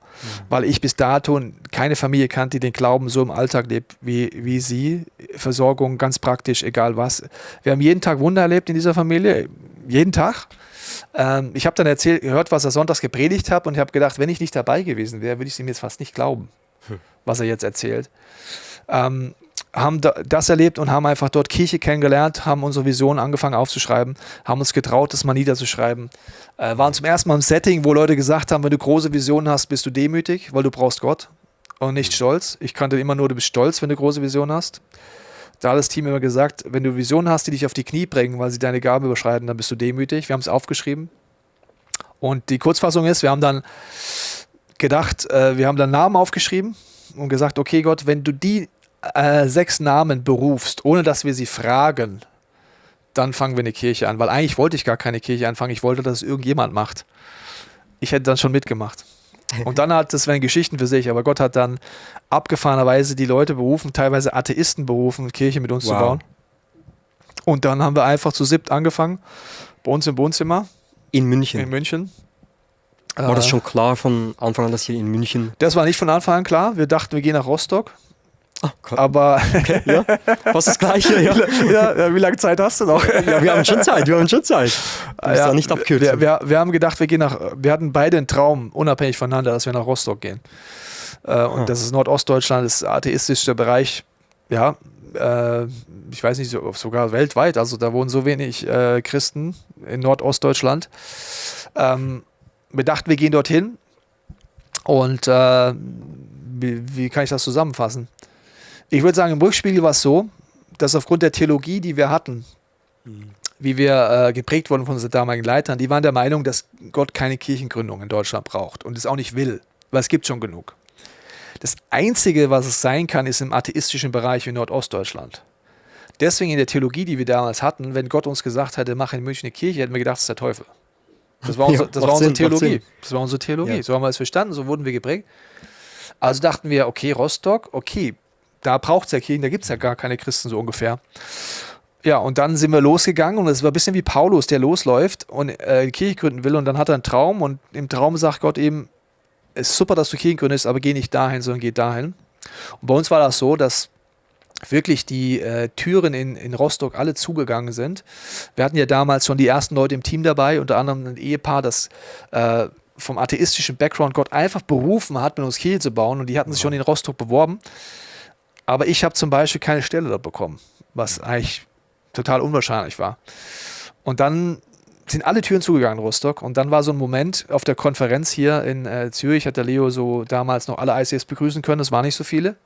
weil ich bis dato keine Familie kannte, die den Glauben so im Alltag lebt wie sie. Versorgung ganz praktisch, egal was. Wir haben jeden Tag Wunder erlebt in dieser Familie, jeden Tag. Ich habe dann gehört, was er sonntags gepredigt hat und ich habe gedacht, wenn ich nicht dabei gewesen wäre, würde ich es ihm jetzt fast nicht glauben, was er jetzt erzählt. Haben das erlebt und haben einfach dort Kirche kennengelernt, haben unsere Visionen angefangen aufzuschreiben, haben uns getraut, das mal niederzuschreiben. Waren zum ersten Mal im Setting, wo Leute gesagt haben, wenn du große Visionen hast, bist du demütig, weil du brauchst Gott und nicht stolz. Ich kannte immer nur, du bist stolz, wenn du große Visionen hast. Da hat das Team immer gesagt, wenn du Visionen hast, die dich auf die Knie bringen, weil sie deine Gabe überschreiten, dann bist du demütig. Wir haben es aufgeschrieben. Und die Kurzfassung ist, wir haben dann gedacht, wir haben dann Namen aufgeschrieben und gesagt, okay Gott, wenn du die 6 Namen berufst, ohne dass wir sie fragen, dann fangen wir eine Kirche an. Weil eigentlich wollte ich gar keine Kirche anfangen, ich wollte, dass es irgendjemand macht. Ich hätte dann schon mitgemacht. Und dann das wären Geschichten für sich, aber Gott hat dann abgefahrenerweise die Leute berufen, teilweise Atheisten berufen, Kirche mit uns zu bauen. Und dann haben wir einfach zu 7 angefangen, bei uns im Wohnzimmer.
In München?
In München.
War das schon klar von Anfang an, dass hier in München...
Das war nicht von Anfang an klar. Wir dachten, wir gehen nach Rostock.
Oh Gott.
Aber
okay, ja. Fast das Gleiche, ja.
Ja, wie lange Zeit hast du noch?
Ja, wir haben schon Zeit. Du musst da nicht abkürzen.
Wir haben gedacht, wir hatten beide einen Traum, unabhängig voneinander, dass wir nach Rostock gehen. Und das ist Nordostdeutschland, das atheistische Bereich, ja, ich weiß nicht, sogar weltweit, also da wohnen so wenig Christen in Nordostdeutschland. Wir dachten, wir gehen dorthin und wie kann ich das zusammenfassen? Ich würde sagen, im Rückspiegel war es so, dass aufgrund der Theologie, die wir hatten, wie wir geprägt wurden von unseren damaligen Leitern, die waren der Meinung, dass Gott keine Kirchengründung in Deutschland braucht und es auch nicht will, weil es gibt schon genug. Das Einzige, was es sein kann, ist im atheistischen Bereich wie Nordostdeutschland. Deswegen in der Theologie, die wir damals hatten, wenn Gott uns gesagt hätte, mach in München eine Kirche, hätten wir gedacht, das ist der Teufel. Das war unsere Theologie. Das war unsere Theologie. Ja. So haben wir es verstanden, so wurden wir geprägt. Also dachten wir, okay, Rostock, okay, da braucht es ja Kirchen, da gibt es ja gar keine Christen so ungefähr. Ja, und dann sind wir losgegangen und es war ein bisschen wie Paulus, der losläuft und die Kirche gründen will und dann hat er einen Traum und im Traum sagt Gott eben, es ist super, dass du Kirchen gründest, aber geh nicht dahin, sondern geh dahin. Und bei uns war das so, dass wirklich die Türen in Rostock alle zugegangen sind. Wir hatten ja damals schon die ersten Leute im Team dabei, unter anderem ein Ehepaar, das vom atheistischen Background Gott einfach berufen hat, mit uns Kirche zu bauen und die hatten sich schon in Rostock beworben. Aber ich habe zum Beispiel keine Stelle dort bekommen, was eigentlich total unwahrscheinlich war. Und dann sind alle Türen zugegangen in Rostock und dann war so ein Moment auf der Konferenz hier in Zürich, hat der Leo so damals noch alle ICFs begrüßen können, das waren nicht so viele.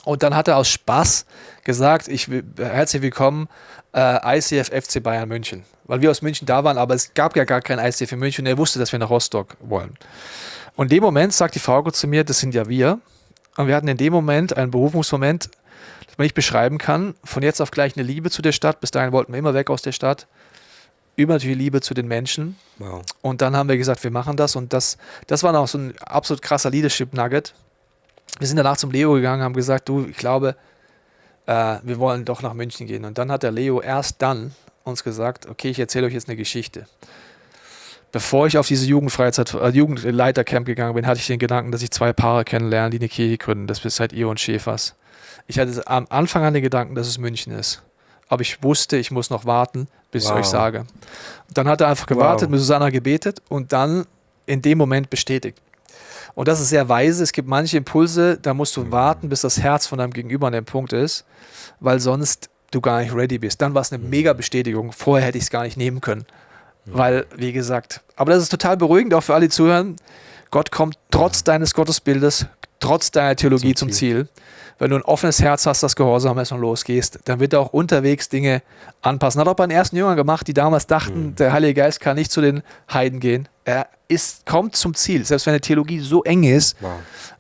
Und dann hat er aus Spaß gesagt, herzlich willkommen ICF FC Bayern München. Weil wir aus München da waren, aber es gab ja gar kein ICF in München und er wusste, dass wir nach Rostock wollen. Und in dem Moment sagt die Frau zu mir, das sind ja wir. Und wir hatten in dem Moment einen Berufungsmoment, das man nicht beschreiben kann. Von jetzt auf gleich eine Liebe zu der Stadt. Bis dahin wollten wir immer weg aus der Stadt. Übernatürliche Liebe zu den Menschen.
Wow.
Und dann haben wir gesagt, wir machen das. Und das war noch so ein absolut krasser Leadership-Nugget. Wir sind danach zum Leo gegangen, haben gesagt, du, ich glaube, wir wollen doch nach München gehen. Und dann hat der Leo erst dann uns gesagt, okay, ich erzähle euch jetzt eine Geschichte. Bevor ich auf diese Jugendleitercamp gegangen bin, hatte ich den Gedanken, dass ich 2 Paare kennenlerne, die eine Kirche gründen. Das seid ihr und Schäfers. Ich hatte am Anfang an den Gedanken, dass es München ist. Aber ich wusste, ich muss noch warten, bis ich euch sage. Und dann hat er einfach gewartet, mit Susanna gebetet und dann in dem Moment bestätigt. Und das ist sehr weise. Es gibt manche Impulse, da musst du warten, bis das Herz von deinem Gegenüber an dem Punkt ist, weil sonst du gar nicht ready bist. Dann war es eine mega Bestätigung. Vorher hätte ich es gar nicht nehmen können. Weil, wie gesagt, aber das ist total beruhigend, auch für alle, die zuhören. Gott kommt trotz deines Gottesbildes, trotz deiner Theologie zum Ziel. Wenn du ein offenes Herz hast, das gehorsam ist und losgehst, dann wird er auch unterwegs Dinge anpassen. Hat auch bei den ersten Jüngern gemacht, die damals dachten, der Heilige Geist kann nicht zu den Heiden gehen. Er kommt zum Ziel. Selbst wenn die Theologie so eng ist,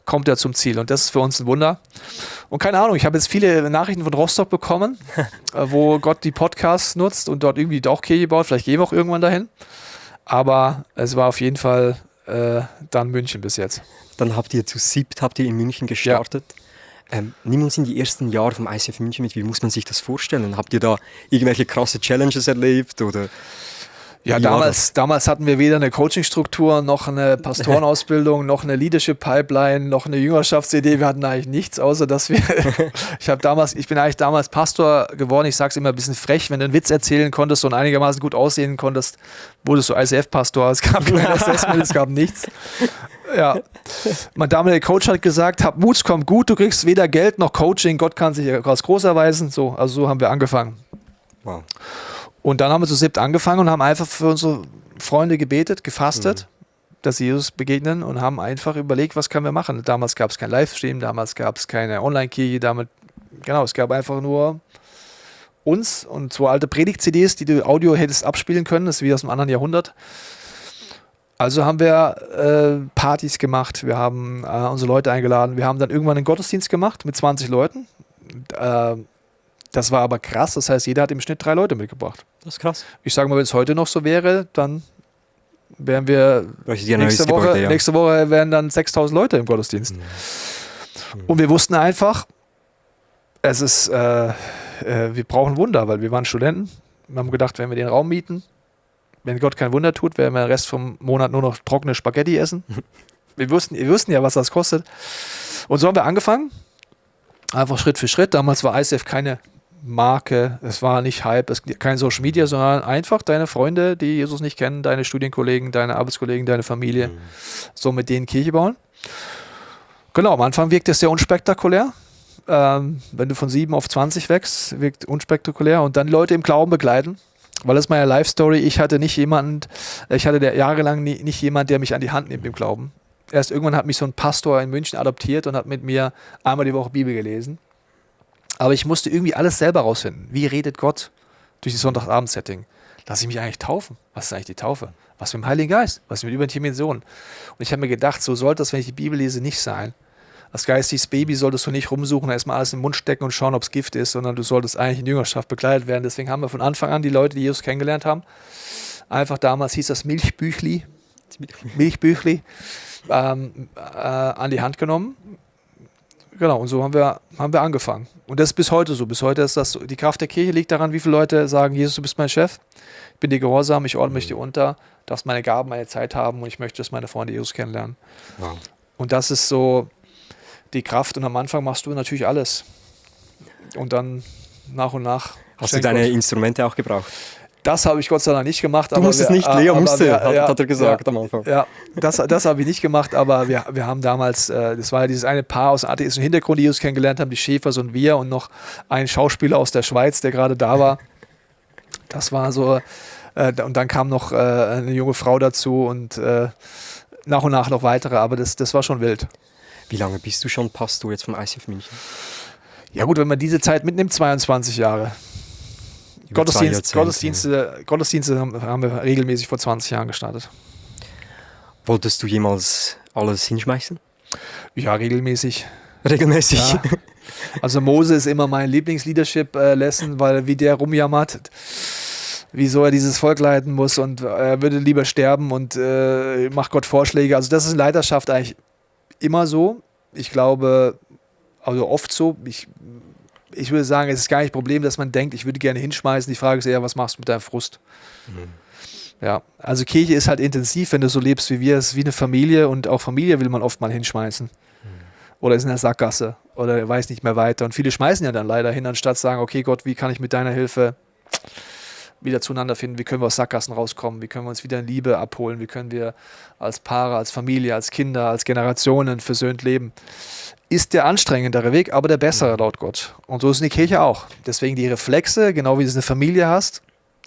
kommt er zum Ziel. Und das ist für uns ein Wunder. Und keine Ahnung, ich habe jetzt viele Nachrichten von Rostock bekommen, wo Gott die Podcasts nutzt und dort irgendwie auch Kirche baut. Vielleicht gehen wir auch irgendwann dahin. Aber es war auf jeden Fall dann München bis jetzt.
Dann habt ihr zu 7 in München gestartet. Ja. Nimm uns in die ersten Jahre vom ICF München mit. Wie muss man sich das vorstellen? Habt ihr da irgendwelche krasse Challenges erlebt? Oder?
Ja, damals hatten wir weder eine Coachingstruktur, noch eine Pastorenausbildung, noch eine Leadership-Pipeline, noch eine Jüngerschaftsidee. Wir hatten eigentlich nichts, außer dass wir, ich bin eigentlich damals Pastor geworden. Ich sage es immer ein bisschen frech, wenn du einen Witz erzählen konntest und einigermaßen gut aussehen konntest, wurdest du ICF-Pastor. Es gab kein Assessment, es gab nichts. Ja, mein damaliger Coach hat gesagt, hab Mut, es kommt gut, du kriegst weder Geld noch Coaching, Gott kann sich als groß erweisen. So haben wir angefangen.
Wow.
Und dann haben wir zu 7 angefangen und haben einfach für unsere Freunde gebetet, gefastet, dass sie Jesus begegnen und haben einfach überlegt, was können wir machen. Damals gab es kein Livestream, damals gab es keine Online-Kirche, es gab einfach nur uns und 2 alte Predigt-CDs, die du Audio hättest abspielen können, das ist wie aus einem anderen Jahrhundert. Also haben wir Partys gemacht, wir haben unsere Leute eingeladen, wir haben dann irgendwann einen Gottesdienst gemacht mit 20 Leuten. Das war aber krass, das heißt, jeder hat im Schnitt 3 Leute mitgebracht.
Das ist krass.
Ich sage mal, wenn es heute noch so wäre, dann wären wir nächste Woche wären dann 6.000 Leute im Gottesdienst. Und wir wussten einfach, wir brauchen Wunder, weil wir waren Studenten. Wir haben gedacht, wenn wir den Raum mieten, wenn Gott kein Wunder tut, werden wir den Rest vom Monat nur noch trockene Spaghetti essen. Wir wussten ja, was das kostet. Und so haben wir angefangen, einfach Schritt für Schritt. Damals war ICF keine Marke, es war nicht Hype, kein Social Media, sondern einfach deine Freunde, die Jesus nicht kennen, deine Studienkollegen, deine Arbeitskollegen, deine Familie, so mit denen Kirche bauen. Genau, am Anfang wirkt es sehr unspektakulär. Wenn du von 7 auf 20 wächst, wirkt unspektakulär und dann Leute im Glauben begleiten. Weil das ist meine Life-Story. Ich hatte jahrelang nicht jemand, der mich an die Hand nimmt im Glauben. Erst irgendwann hat mich so ein Pastor in München adoptiert und hat mit mir einmal die Woche Bibel gelesen. Aber ich musste irgendwie alles selber rausfinden. Wie redet Gott durch das Sonntagabend-Setting? Lass ich mich eigentlich taufen? Was ist eigentlich die Taufe? Was mit dem Heiligen Geist? Was mit übernatürlichen Dimensionen? Und ich habe mir gedacht, so sollte das, wenn ich die Bibel lese, nicht sein. Als geistiges Baby solltest du nicht rumsuchen, erstmal alles in den Mund stecken und schauen, ob es Gift ist, sondern du solltest eigentlich in Jüngerschaft begleitet werden. Deswegen haben wir von Anfang an die Leute, die Jesus kennengelernt haben, einfach damals hieß das Milchbüchli, an die Hand genommen. Genau, und so haben wir angefangen. Und das ist bis heute so. Bis heute ist das so. Die Kraft der Kirche liegt daran, wie viele Leute sagen, Jesus, du bist mein Chef, ich bin dir gehorsam, ich ordne mich dir unter, darfst meine Gaben, meine Zeit haben und ich möchte, dass meine Freunde Jesus kennenlernen. Wow. Und das ist so die Kraft und am Anfang machst du natürlich alles. Und dann nach und nach.
Hast du deine Instrumente auch gebraucht?
Das habe ich Gott sei Dank nicht gemacht.
Du musst es nicht, Leo musste, hat er gesagt am Anfang.
Ja, das habe ich nicht gemacht, aber wir haben damals, das war ja dieses eine Paar aus atheistischen Hintergrund, die Jesus kennengelernt haben, die Schäfers und wir und noch ein Schauspieler aus der Schweiz, der gerade da war. Das war so, und dann kam noch eine junge Frau dazu und nach und nach noch weitere, aber das war schon wild.
Wie lange bist du schon Pastor jetzt vom ICF München?
Ja gut, wenn man diese Zeit mitnimmt, 22 Jahre. Gottesdienste haben wir regelmäßig vor 20 Jahren gestartet.
Wolltest du jemals alles hinschmeißen?
Ja, regelmäßig.
Regelmäßig?
Ja. Also Mose ist immer mein Lieblings-Leadership-Lesson, weil wie der rumjammert, wieso er dieses Volk leiten muss und er würde lieber sterben und macht Gott Vorschläge. Also das ist in Leiterschaft eigentlich immer so. Ich glaube, also oft so. Ich würde sagen, es ist gar nicht ein Problem, dass man denkt, ich würde gerne hinschmeißen. Die Frage ist eher, was machst du mit deinem Frust? Ja, also Kirche ist halt intensiv, wenn du so lebst wie wir. Es ist wie eine Familie und auch Familie will man oft mal hinschmeißen. Oder ist in der Sackgasse oder weiß nicht mehr weiter. Und viele schmeißen ja dann leider hin, anstatt sagen, okay Gott, wie kann ich mit deiner Hilfe wieder zueinander finden? Wie können wir aus Sackgassen rauskommen? Wie können wir uns wieder in Liebe abholen? Wie können wir als Paare, als Familie, als Kinder, als Generationen versöhnt leben? Ist der anstrengendere Weg, aber der bessere laut Gott. Und so ist in der Kirche auch. Deswegen die Reflexe, genau wie du es in der Familie hast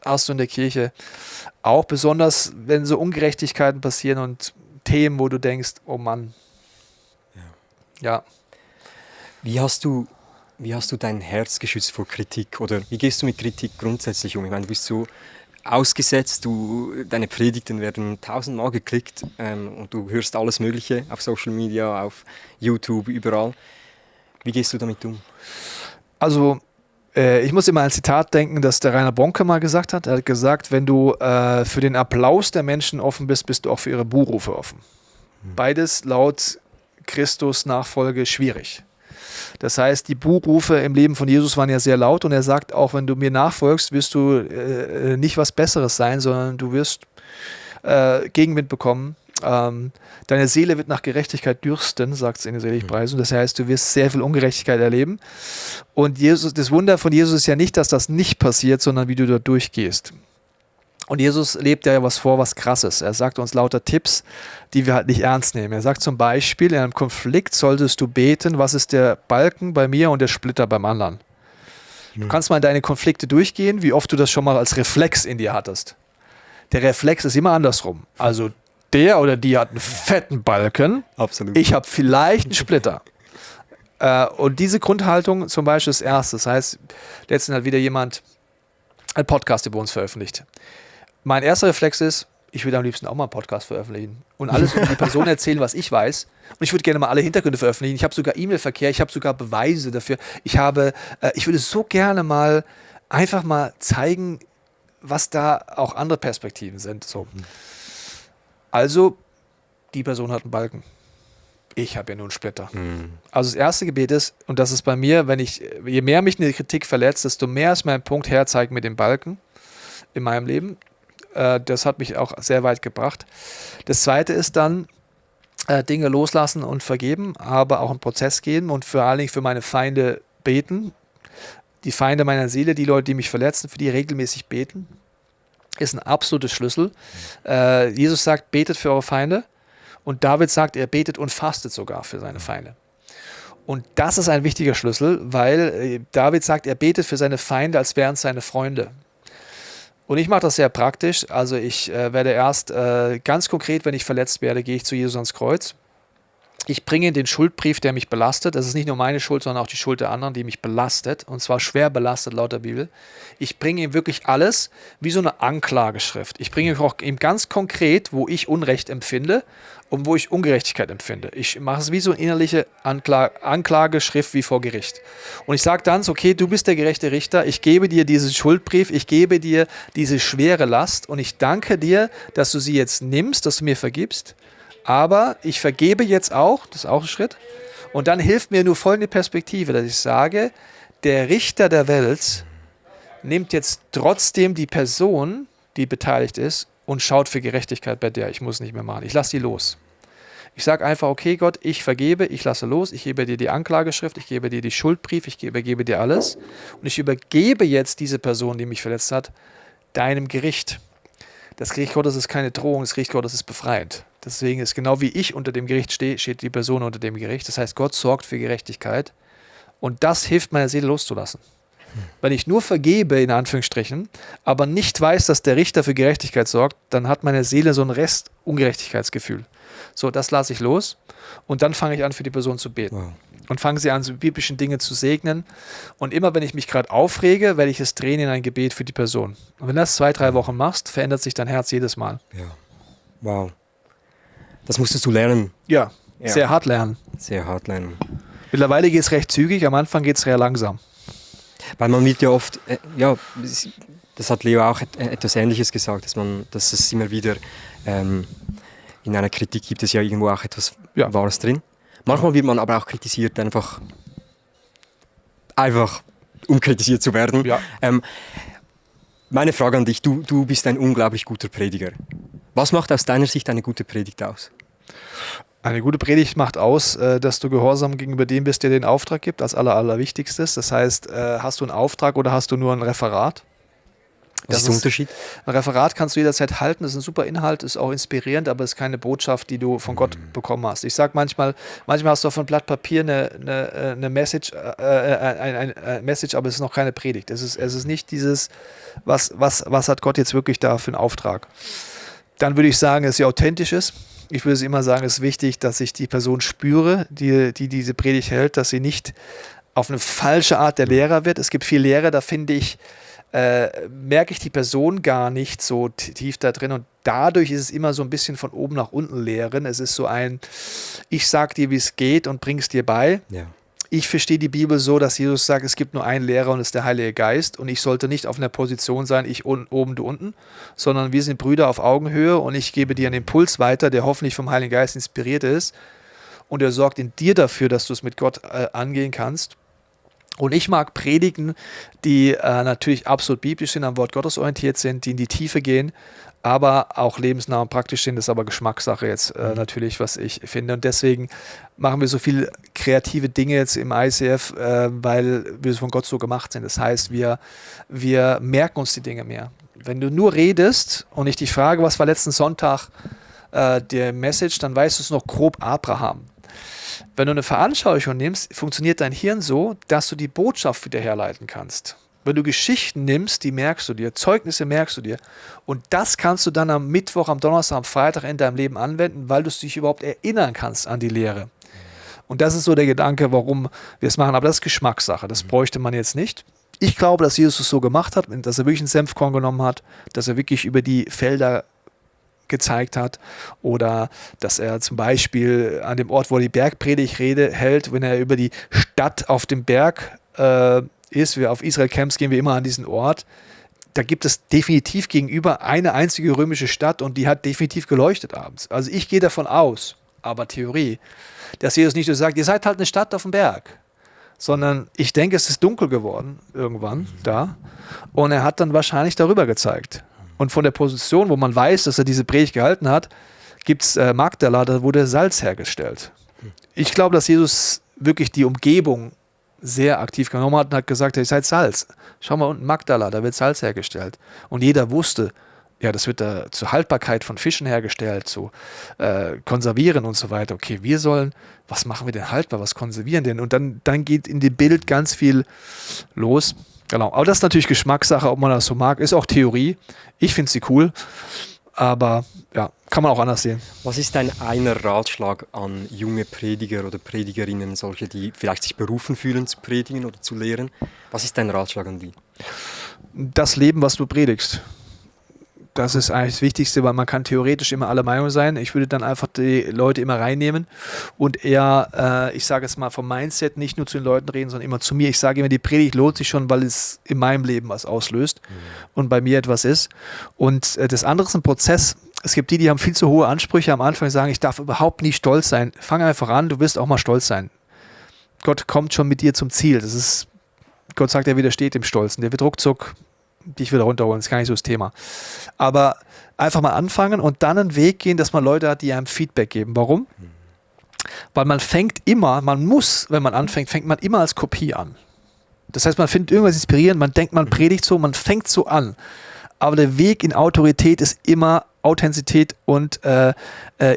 du in der Kirche auch, besonders wenn so Ungerechtigkeiten passieren und Themen, wo du denkst, oh Mann. Ja.
Wie hast du dein Herz geschützt vor Kritik oder wie gehst du mit Kritik grundsätzlich um? Ich meine, du bist so ausgesetzt, deine Predigten werden 1000-mal geklickt und du hörst alles Mögliche auf Social Media, auf YouTube, überall. Wie gehst du damit um?
Also ich muss immer an ein Zitat denken, das der Rainer Bonke mal gesagt hat. Er hat gesagt, wenn du für den Applaus der Menschen offen bist, bist du auch für ihre Buhrufe offen. Beides laut Christus Nachfolge schwierig. Das heißt, die Buhrufe im Leben von Jesus waren ja sehr laut und er sagt auch, wenn du mir nachfolgst, wirst du nicht was Besseres sein, sondern du wirst Gegenwind bekommen. Deine Seele wird nach Gerechtigkeit dürsten, sagt es in der Seligpreisung. Das heißt, du wirst sehr viel Ungerechtigkeit erleben. Und Jesus, das Wunder von Jesus ist ja nicht, dass das nicht passiert, sondern wie du dort durchgehst. Und Jesus lebt ja was vor, was krass ist. Er sagt uns lauter Tipps, die wir halt nicht ernst nehmen. Er sagt zum Beispiel, in einem Konflikt solltest du beten, was ist der Balken bei mir und der Splitter beim anderen. Du kannst mal in deine Konflikte durchgehen, wie oft du das schon mal als Reflex in dir hattest. Der Reflex ist immer andersrum. Also der oder die hat einen fetten Balken.
Absolut.
Ich habe vielleicht einen Splitter. Und diese Grundhaltung zum Beispiel ist das Erste. Das heißt, letztens hat wieder jemand einen Podcast über uns veröffentlicht. Mein erster Reflex ist, ich würde am liebsten auch mal einen Podcast veröffentlichen und alles über die Person erzählen, was ich weiß. Und ich würde gerne mal alle Hintergründe veröffentlichen. Ich habe sogar E-Mail-Verkehr, ich habe sogar Beweise dafür. Ich würde so gerne mal einfach mal zeigen, was da auch andere Perspektiven sind. So. Also, die Person hat einen Balken. Ich habe ja nur einen Splitter. Also das erste Gebet ist, und das ist bei mir, je mehr mich eine Kritik verletzt, desto mehr ist mein Punkt herzeigen mit dem Balken in meinem Leben. Das hat mich auch sehr weit gebracht. Das zweite ist dann, Dinge loslassen und vergeben, aber auch einen Prozess gehen und vor allen Dingen für meine Feinde beten. Die Feinde meiner Seele, die Leute, die mich verletzen, für die regelmäßig beten, ist ein absoluter Schlüssel. Jesus sagt, betet für eure Feinde. Und David sagt, er betet und fastet sogar für seine Feinde. Und das ist ein wichtiger Schlüssel, weil David sagt, er betet für seine Feinde, als wären es seine Freunde. Und ich mache das sehr praktisch. Also ich werde erst ganz konkret, wenn ich verletzt werde, gehe ich zu Jesus ans Kreuz. Ich bringe den Schuldbrief, der mich belastet. Das ist nicht nur meine Schuld, sondern auch die Schuld der anderen, die mich belastet. Und zwar schwer belastet, laut der Bibel. Ich bringe ihm wirklich alles wie so eine Anklageschrift. Ich bringe ihm ganz konkret, wo ich Unrecht empfinde und wo ich Ungerechtigkeit empfinde. Ich mache es wie so eine innerliche Anklageschrift wie vor Gericht. Und ich sage dann, okay, du bist der gerechte Richter, ich gebe dir diesen Schuldbrief, ich gebe dir diese schwere Last und ich danke dir, dass du sie jetzt nimmst, dass du mir vergibst. Aber ich vergebe jetzt auch, das ist auch ein Schritt. Und dann hilft mir nur folgende Perspektive, dass ich sage, der Richter der Welt nimmt jetzt trotzdem die Person, die beteiligt ist, und schaut für Gerechtigkeit bei der. Ich muss nicht mehr machen. Ich lasse die los. Ich sage einfach, okay Gott, ich vergebe, ich lasse los, ich gebe dir die Anklageschrift, ich gebe dir die Schuldbrief, ich übergebe dir alles. Und ich übergebe jetzt diese Person, die mich verletzt hat, deinem Gericht. Das Gericht Gottes ist keine Drohung, das Gericht Gottes ist befreiend. Deswegen ist genau wie ich unter dem Gericht stehe, steht die Person unter dem Gericht. Das heißt, Gott sorgt für Gerechtigkeit und das hilft meiner Seele loszulassen. Wenn ich nur vergebe, in Anführungsstrichen, aber nicht weiß, dass der Richter für Gerechtigkeit sorgt, dann hat meine Seele so ein Rest-Ungerechtigkeitsgefühl. So, das lasse ich los und dann fange ich an, für die Person zu beten.
Wow.
Und fange sie an, so biblischen Dinge zu segnen. Und immer, wenn ich mich gerade aufrege, werde ich es drehen in ein Gebet für die Person. Und wenn du das 2-3 Wochen machst, verändert sich dein Herz jedes Mal.
Ja. Wow. Das musstest du lernen.
Ja, sehr hart lernen.
Sehr hart lernen.
Mittlerweile geht es recht zügig, am Anfang geht es sehr langsam.
Weil man wird ja oft, das hat Leo auch etwas Ähnliches gesagt, dass es immer wieder in einer Kritik gibt es ja irgendwo auch etwas Wahres drin. Manchmal wird man aber auch kritisiert, einfach um kritisiert zu werden. Ja. Meine Frage an dich, du bist ein unglaublich guter Prediger. Was macht aus deiner Sicht eine gute Predigt aus?
Eine gute Predigt macht aus, dass du gehorsam gegenüber dem bist, der den Auftrag gibt, als Allerwichtigstes. Das heißt, hast du einen Auftrag oder hast du nur ein Referat?
Was ist der Unterschied?
Ein Referat kannst du jederzeit halten, das ist ein super Inhalt, ist auch inspirierend, aber es ist keine Botschaft, die du von Gott bekommen hast. Ich sage manchmal hast du auf einem Blatt Papier eine Message, ein Message, aber es ist noch keine Predigt. Es ist nicht dieses, was hat Gott jetzt wirklich da für einen Auftrag. Dann würde ich sagen, dass sie authentisch ist. Ich würde immer sagen, es ist wichtig, dass ich die Person spüre, die diese Predigt hält, dass sie nicht auf eine falsche Art der Lehrer wird. Es gibt viele Lehrer, da finde ich, merke ich die Person gar nicht so tief da drin und dadurch ist es immer so ein bisschen von oben nach unten lehren. Es ist so ein, ich sag dir, wie es geht und bring es dir bei. Ja. Ich verstehe die Bibel so, dass Jesus sagt, es gibt nur einen Lehrer und das ist der Heilige Geist und ich sollte nicht auf einer Position sein, ich oben, du unten, sondern wir sind Brüder auf Augenhöhe und ich gebe dir einen Impuls weiter, der hoffentlich vom Heiligen Geist inspiriert ist und er sorgt in dir dafür, dass du es mit Gott angehen kannst. Und ich mag Predigen, die natürlich absolut biblisch sind, am Wort Gottes orientiert sind, die in die Tiefe gehen, aber auch lebensnah und praktisch sind. Das ist aber Geschmackssache jetzt natürlich, was ich finde. Und deswegen machen wir so viele kreative Dinge jetzt im ICF, weil wir von Gott so gemacht sind. Das heißt, wir merken uns die Dinge mehr. Wenn du nur redest und ich dich frage, was war letzten Sonntag der Message, dann weißt du es noch grob Abraham. Wenn du eine Veranschaulichung nimmst, funktioniert dein Hirn so, dass du die Botschaft wieder herleiten kannst. Wenn du Geschichten nimmst, die merkst du dir, Zeugnisse merkst du dir. Und das kannst du dann am Mittwoch, am Donnerstag, am Freitag in deinem Leben anwenden, weil du dich überhaupt erinnern kannst an die Lehre. Und das ist so der Gedanke, warum wir es machen. Aber das ist Geschmackssache, das bräuchte man jetzt nicht. Ich glaube, dass Jesus es so gemacht hat, dass er wirklich einen Senfkorn genommen hat, dass er wirklich über die Felder gezeigt hat oder dass er zum Beispiel an dem Ort, wo er die Bergpredigt hält, wenn er über die Stadt auf dem Berg ist, wir auf Israel Camps gehen wir immer an diesen Ort, da gibt es definitiv gegenüber eine einzige römische Stadt und die hat definitiv geleuchtet abends. Also ich gehe davon aus, aber Theorie, dass Jesus nicht so sagt, ihr seid halt eine Stadt auf dem Berg, sondern ich denke, es ist dunkel geworden irgendwann da und er hat dann wahrscheinlich darüber gezeigt. Und von der Position, wo man weiß, dass er diese Predigt gehalten hat, gibt es Magdala, da wurde Salz hergestellt. Ich glaube, dass Jesus wirklich die Umgebung sehr aktiv genommen hat und hat gesagt, ihr seid Salz. Schau mal unten, Magdala, da wird Salz hergestellt. Und jeder wusste, ja, das wird da zur Haltbarkeit von Fischen hergestellt, zu konservieren und so weiter. Okay, was machen wir denn haltbar, was konservieren denn? Und dann geht in dem Bild ganz viel los. Genau, aber das ist natürlich Geschmackssache, ob man das so mag. Ist auch Theorie. Ich finde sie cool, aber ja, kann man auch anders sehen.
Was ist dein einer Ratschlag an junge Prediger oder Predigerinnen, solche, die vielleicht sich berufen fühlen zu predigen oder zu lehren? Was ist dein Ratschlag an die?
Das Leben, was du predigst. Das ist eigentlich das Wichtigste, weil man kann theoretisch immer aller Meinung sein. Ich würde dann einfach die Leute immer reinnehmen und eher, ich sage es mal vom Mindset, nicht nur zu den Leuten reden, sondern immer zu mir. Ich sage immer, die Predigt lohnt sich schon, weil es in meinem Leben was auslöst und bei mir etwas ist. Und das andere ist ein Prozess. Es gibt die haben viel zu hohe Ansprüche am Anfang, sagen, ich darf überhaupt nicht stolz sein. Fang einfach an, du wirst auch mal stolz sein. Gott kommt schon mit dir zum Ziel. Gott sagt, er widersteht dem Stolzen. Der wird ruckzuck dich wieder runterholen, das ist gar nicht so das Thema. Aber einfach mal anfangen und dann einen Weg gehen, dass man Leute hat, die einem Feedback geben. Warum? Weil man muss, wenn man anfängt, fängt man immer als Kopie an. Das heißt, man findet irgendwas inspirierend, man denkt, man predigt so, man fängt so an. Aber der Weg in Autorität ist immer Authentizität und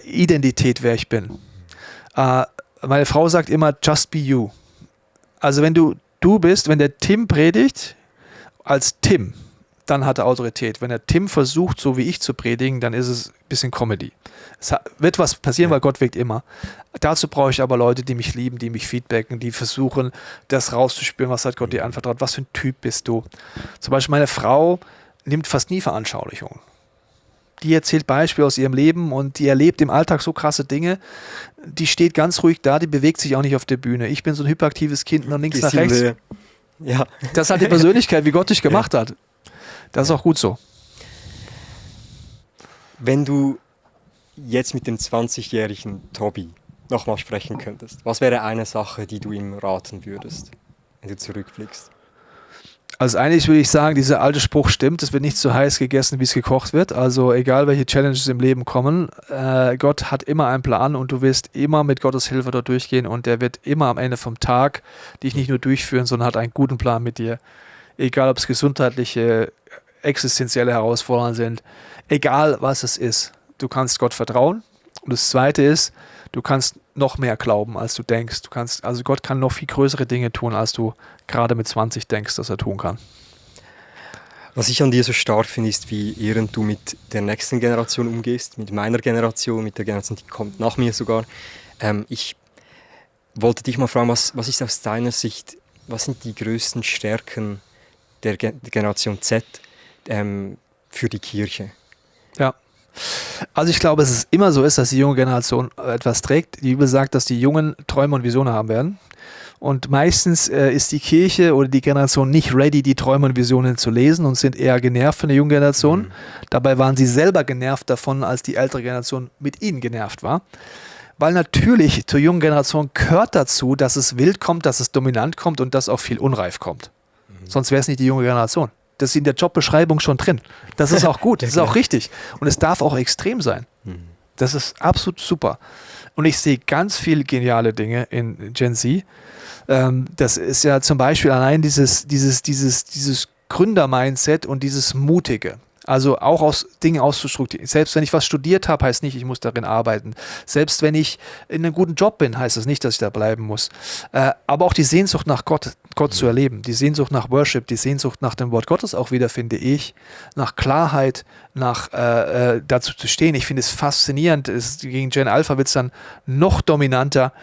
Identität, wer ich bin. Meine Frau sagt immer, just be you. Also wenn du bist, wenn der Tim predigt, als Tim, dann hat er Autorität. Wenn der Tim versucht, so wie ich zu predigen, dann ist es ein bisschen Comedy. Es wird was passieren, weil Gott wirkt immer. Dazu brauche ich aber Leute, die mich lieben, die mich feedbacken, die versuchen, das rauszuspüren, was hat Gott dir anvertraut, was für ein Typ bist du. Zum Beispiel meine Frau nimmt fast nie Veranschaulichungen. Die erzählt Beispiele aus ihrem Leben und die erlebt im Alltag so krasse Dinge. Die steht ganz ruhig da, die bewegt sich auch nicht auf der Bühne. Ich bin so ein hyperaktives Kind nach links, nach rechts.
Ja.
Das ist halt die Persönlichkeit, wie Gott dich gemacht hat. Das ist auch gut so.
Wenn du jetzt mit dem 20-jährigen Tobi nochmal sprechen könntest, was wäre eine Sache, die du ihm raten würdest, wenn du zurückblickst?
Also eigentlich würde ich sagen, dieser alte Spruch stimmt, es wird nicht so heiß gegessen, wie es gekocht wird. Also egal, welche Challenges im Leben kommen, Gott hat immer einen Plan und du wirst immer mit Gottes Hilfe dort durchgehen und der wird immer am Ende vom Tag dich nicht nur durchführen, sondern hat einen guten Plan mit dir. Egal, ob es gesundheitliche, existenzielle Herausforderungen sind, egal was es ist, du kannst Gott vertrauen. Und das Zweite ist, du kannst noch mehr glauben, als du denkst. Also Gott kann noch viel größere Dinge tun, als du gerade mit 20 denkst, dass er tun kann.
Was ich an dir so stark finde, ist, wie ehrend du mit der nächsten Generation umgehst, mit meiner Generation, mit der Generation, die kommt nach mir sogar. Ich wollte dich mal fragen, was ist aus deiner Sicht, was sind die größten Stärken der Generation Z für die Kirche?
Ja. Also ich glaube, dass es immer so ist, dass die junge Generation etwas trägt. Die Bibel sagt, dass die Jungen Träume und Visionen haben werden. Und meistens ist die Kirche oder die Generation nicht ready, die Träume und Visionen zu lesen und sind eher genervt von der jungen Generation. Dabei waren sie selber genervt davon, als die ältere Generation mit ihnen genervt war. Weil natürlich zur jungen Generation gehört dazu, dass es wild kommt, dass es dominant kommt und dass auch viel unreif kommt. Sonst wäre es nicht die junge Generation. Das ist in der Jobbeschreibung schon drin. Das ist auch gut, das ist auch richtig. Und es darf auch extrem sein. Das ist absolut super. Und ich sehe ganz viele geniale Dinge in Gen Z. Das ist ja zum Beispiel allein dieses Gründer-Mindset und dieses Mutige. Also auch aus Dingen auszustrukturieren. Selbst wenn ich was studiert habe, heißt nicht, ich muss darin arbeiten. Selbst wenn ich in einem guten Job bin, heißt das nicht, dass ich da bleiben muss. Aber auch die Sehnsucht nach Gott zu erleben, die Sehnsucht nach Worship, die Sehnsucht nach dem Wort Gottes auch wieder, finde ich, nach Klarheit, nach dazu zu stehen. Ich finde es faszinierend. Gegen Gen Alpha wird es dann noch dominanter,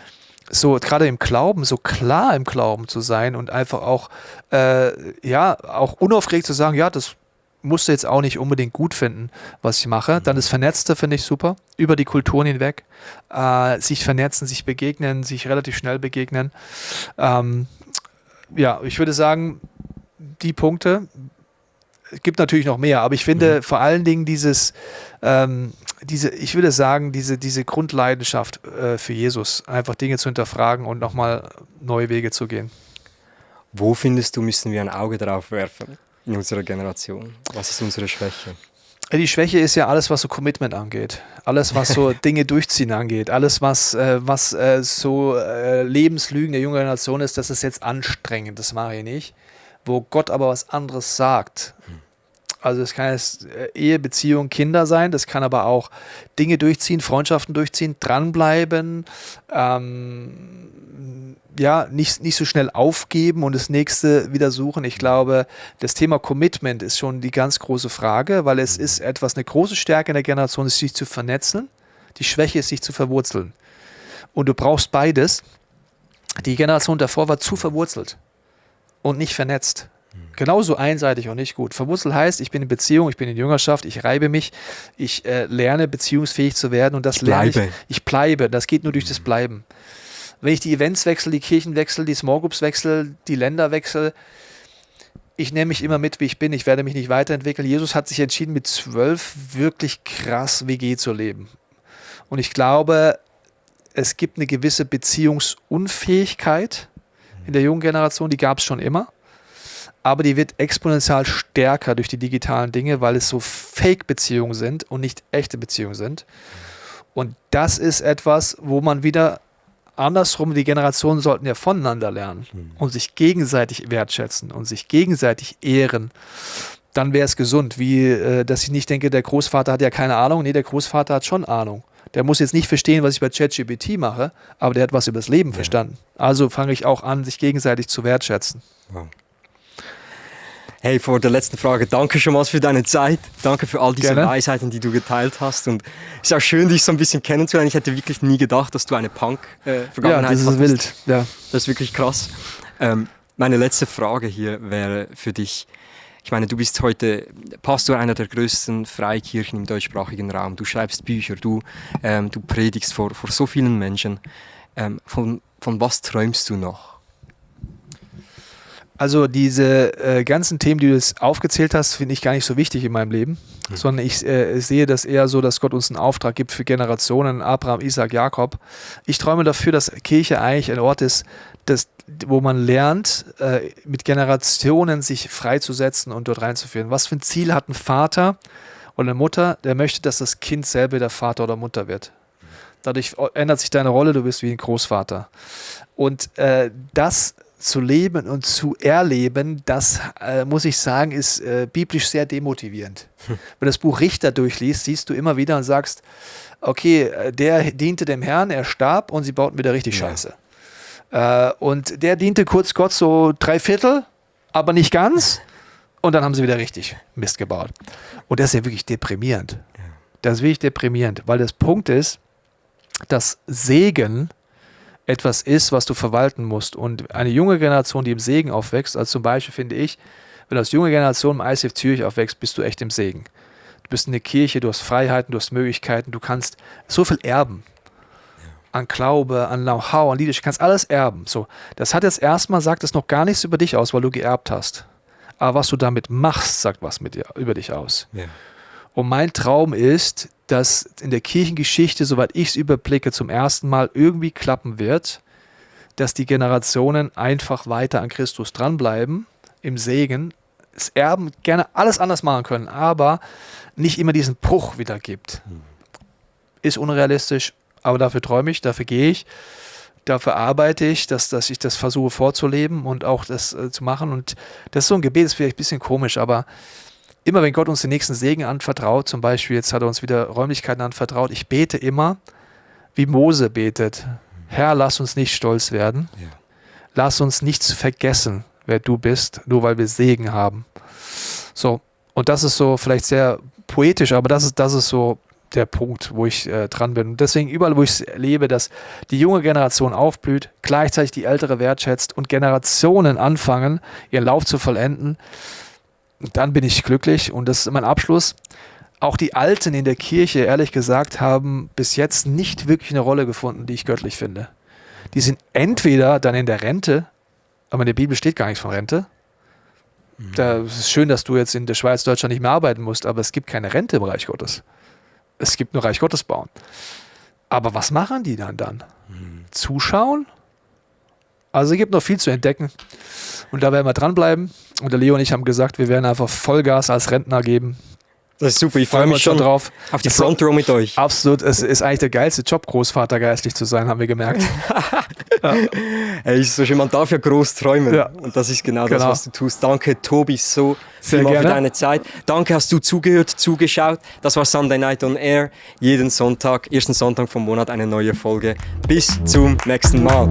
so gerade im Glauben, so klar im Glauben zu sein und einfach auch, auch unaufgeregt zu sagen, ja, das musst du jetzt auch nicht unbedingt gut finden, was ich mache. Dann das Vernetzte finde ich super, über die Kulturen hinweg. Sich vernetzen, sich begegnen, sich relativ schnell begegnen. Ich würde sagen, die Punkte, es gibt natürlich noch mehr, aber ich finde vor allen Dingen diese Grundleidenschaft für Jesus, einfach Dinge zu hinterfragen und nochmal neue Wege zu gehen.
Wo findest du, müssen wir ein Auge drauf werfen in unserer Generation? Was ist unsere Schwäche?
Die Schwäche ist ja alles, was so Commitment angeht. Alles, was so Dinge durchziehen angeht. Alles, was Lebenslügen der jungen Generation ist, das ist jetzt anstrengend, das mache ich nicht. Wo Gott aber was anderes sagt. Also es kann jetzt Ehe, Beziehung, Kinder sein, das kann aber auch Dinge durchziehen, Freundschaften durchziehen, dranbleiben, nicht so schnell aufgeben und das Nächste wieder suchen. Ich glaube, das Thema Commitment ist schon die ganz große Frage, weil es ist eine große Stärke in der Generation, ist sich zu vernetzen. Die Schwäche ist, sich zu verwurzeln. Und du brauchst beides. Die Generation davor war zu verwurzelt und nicht vernetzt. Genauso einseitig und nicht gut. Verwurzelt heißt, ich bin in Beziehung, ich bin in Jüngerschaft, ich reibe mich, ich lerne beziehungsfähig zu werden und das lerne ich. Ich bleibe, das geht nur durch das Bleiben. Wenn ich die Events wechsle, die Kirchen wechsle, die Small Groups wechsle, die Länder wechsle, ich nehme mich immer mit, wie ich bin, ich werde mich nicht weiterentwickeln. Jesus hat sich entschieden, mit 12 wirklich krass WG zu leben. Und ich glaube, es gibt eine gewisse Beziehungsunfähigkeit in der jungen Generation, die gab es schon immer. Aber die wird exponentiell stärker durch die digitalen Dinge, weil es so Fake-Beziehungen sind und nicht echte Beziehungen sind. Und das ist etwas, wo man wieder andersrum, die Generationen sollten ja voneinander lernen und sich gegenseitig wertschätzen und sich gegenseitig ehren. Dann wäre es gesund, dass ich nicht denke, der Großvater hat ja keine Ahnung. Nee, der Großvater hat schon Ahnung. Der muss jetzt nicht verstehen, was ich bei ChatGPT mache, aber der hat was über das Leben verstanden. Also fange ich auch an, sich gegenseitig zu wertschätzen.
Wow. Hey, vor der letzten Frage, danke schon mal für deine Zeit. Danke für all diese Weisheiten, die du geteilt hast. Und es ist auch schön, dich so ein bisschen kennenzulernen. Ich hätte wirklich nie gedacht, dass du eine Punk-Vergangenheit hast.
Ja, das ist wild. Ja.
Das ist wirklich krass. Meine letzte Frage hier wäre für dich. Ich meine, du bist heute Pastor einer der größten Freikirchen im deutschsprachigen Raum. Du schreibst Bücher, du predigst vor so vielen Menschen. Von was träumst du noch?
Also diese ganzen Themen, die du jetzt aufgezählt hast, finde ich gar nicht so wichtig in meinem Leben, sondern ich sehe das eher so, dass Gott uns einen Auftrag gibt für Generationen, Abraham, Isaac, Jakob. Ich träume dafür, dass Kirche eigentlich ein Ort ist, wo man lernt, mit Generationen sich freizusetzen und dort reinzuführen. Was für ein Ziel hat ein Vater oder eine Mutter, der möchte, dass das Kind selber der Vater oder Mutter wird. Dadurch ändert sich deine Rolle, du bist wie ein Großvater. Und das zu leben und zu erleben, das muss ich sagen, ist biblisch sehr demotivierend. Wenn du das Buch Richter durchliest, siehst du immer wieder und sagst, okay, der diente dem Herrn, er starb und sie bauten wieder richtig Scheiße. Und der diente kurz Gott so 3/4, aber nicht ganz. Und dann haben sie wieder richtig Mist gebaut. Und das ist ja wirklich deprimierend. Das ist wirklich deprimierend, weil das Punkt ist, dass Segen etwas ist, was du verwalten musst. Und eine junge Generation, die im Segen aufwächst, als zum Beispiel finde ich, wenn du als junge Generation im ICF Zürich aufwächst, bist du echt im Segen. Du bist in der Kirche, du hast Freiheiten, du hast Möglichkeiten, du kannst so viel erben. An Glaube, an Know-how, an Leadership, du kannst alles erben. So, das hat jetzt erstmal, sagt es noch gar nichts über dich aus, weil du geerbt hast. Aber was du damit machst, sagt was über dich aus. Ja. Und mein Traum ist, dass in der Kirchengeschichte, soweit ich es überblicke, zum ersten Mal irgendwie klappen wird, dass die Generationen einfach weiter an Christus dranbleiben, im Segen, das Erben gerne alles anders machen können, aber nicht immer diesen Bruch wieder gibt. Ist unrealistisch, aber dafür träume ich, dafür gehe ich, dafür arbeite ich, dass ich das versuche vorzuleben und auch das zu machen. Und das ist so ein Gebet, ist vielleicht ein bisschen komisch, aber immer wenn Gott uns den nächsten Segen anvertraut, zum Beispiel jetzt hat er uns wieder Räumlichkeiten anvertraut, ich bete immer, wie Mose betet, Herr, lass uns nicht stolz werden, lass uns nichts vergessen, wer du bist, nur weil wir Segen haben. So, und das ist so vielleicht sehr poetisch, aber das ist so der Punkt, wo ich dran bin. Und deswegen überall, wo ich lebe, dass die junge Generation aufblüht, gleichzeitig die ältere wertschätzt und Generationen anfangen, ihren Lauf zu vollenden, dann bin ich glücklich. Und das ist mein Abschluss. Auch die Alten in der Kirche, ehrlich gesagt, haben bis jetzt nicht wirklich eine Rolle gefunden, die ich göttlich finde. Die sind entweder dann in der Rente, aber in der Bibel steht gar nichts von Rente. Da ist es schön, dass du jetzt in der Schweiz, Deutschland nicht mehr arbeiten musst, aber es gibt keine Rente im Reich Gottes. Es gibt nur Reich Gottes bauen. Aber was machen die dann? Zuschauen? Also es gibt noch viel zu entdecken. Und da werden wir dranbleiben. Und der Leo und ich haben gesagt, wir werden einfach Vollgas als Rentner geben.
Das ist super, ich freue mich schon
drauf.
Auf die Front Row mit euch.
Absolut, es ist eigentlich der geilste Job, Großvater geistlich zu sein, haben wir gemerkt.
Hey, ist so schön, man darf ja groß träumen. Ja. Und das ist genau das, was du tust. Danke, Tobi, so viel für deine Zeit. Danke, hast du zugehört, zugeschaut. Das war Sunday Night on Air. Jeden Sonntag, ersten Sonntag vom Monat eine neue Folge. Bis zum nächsten Mal.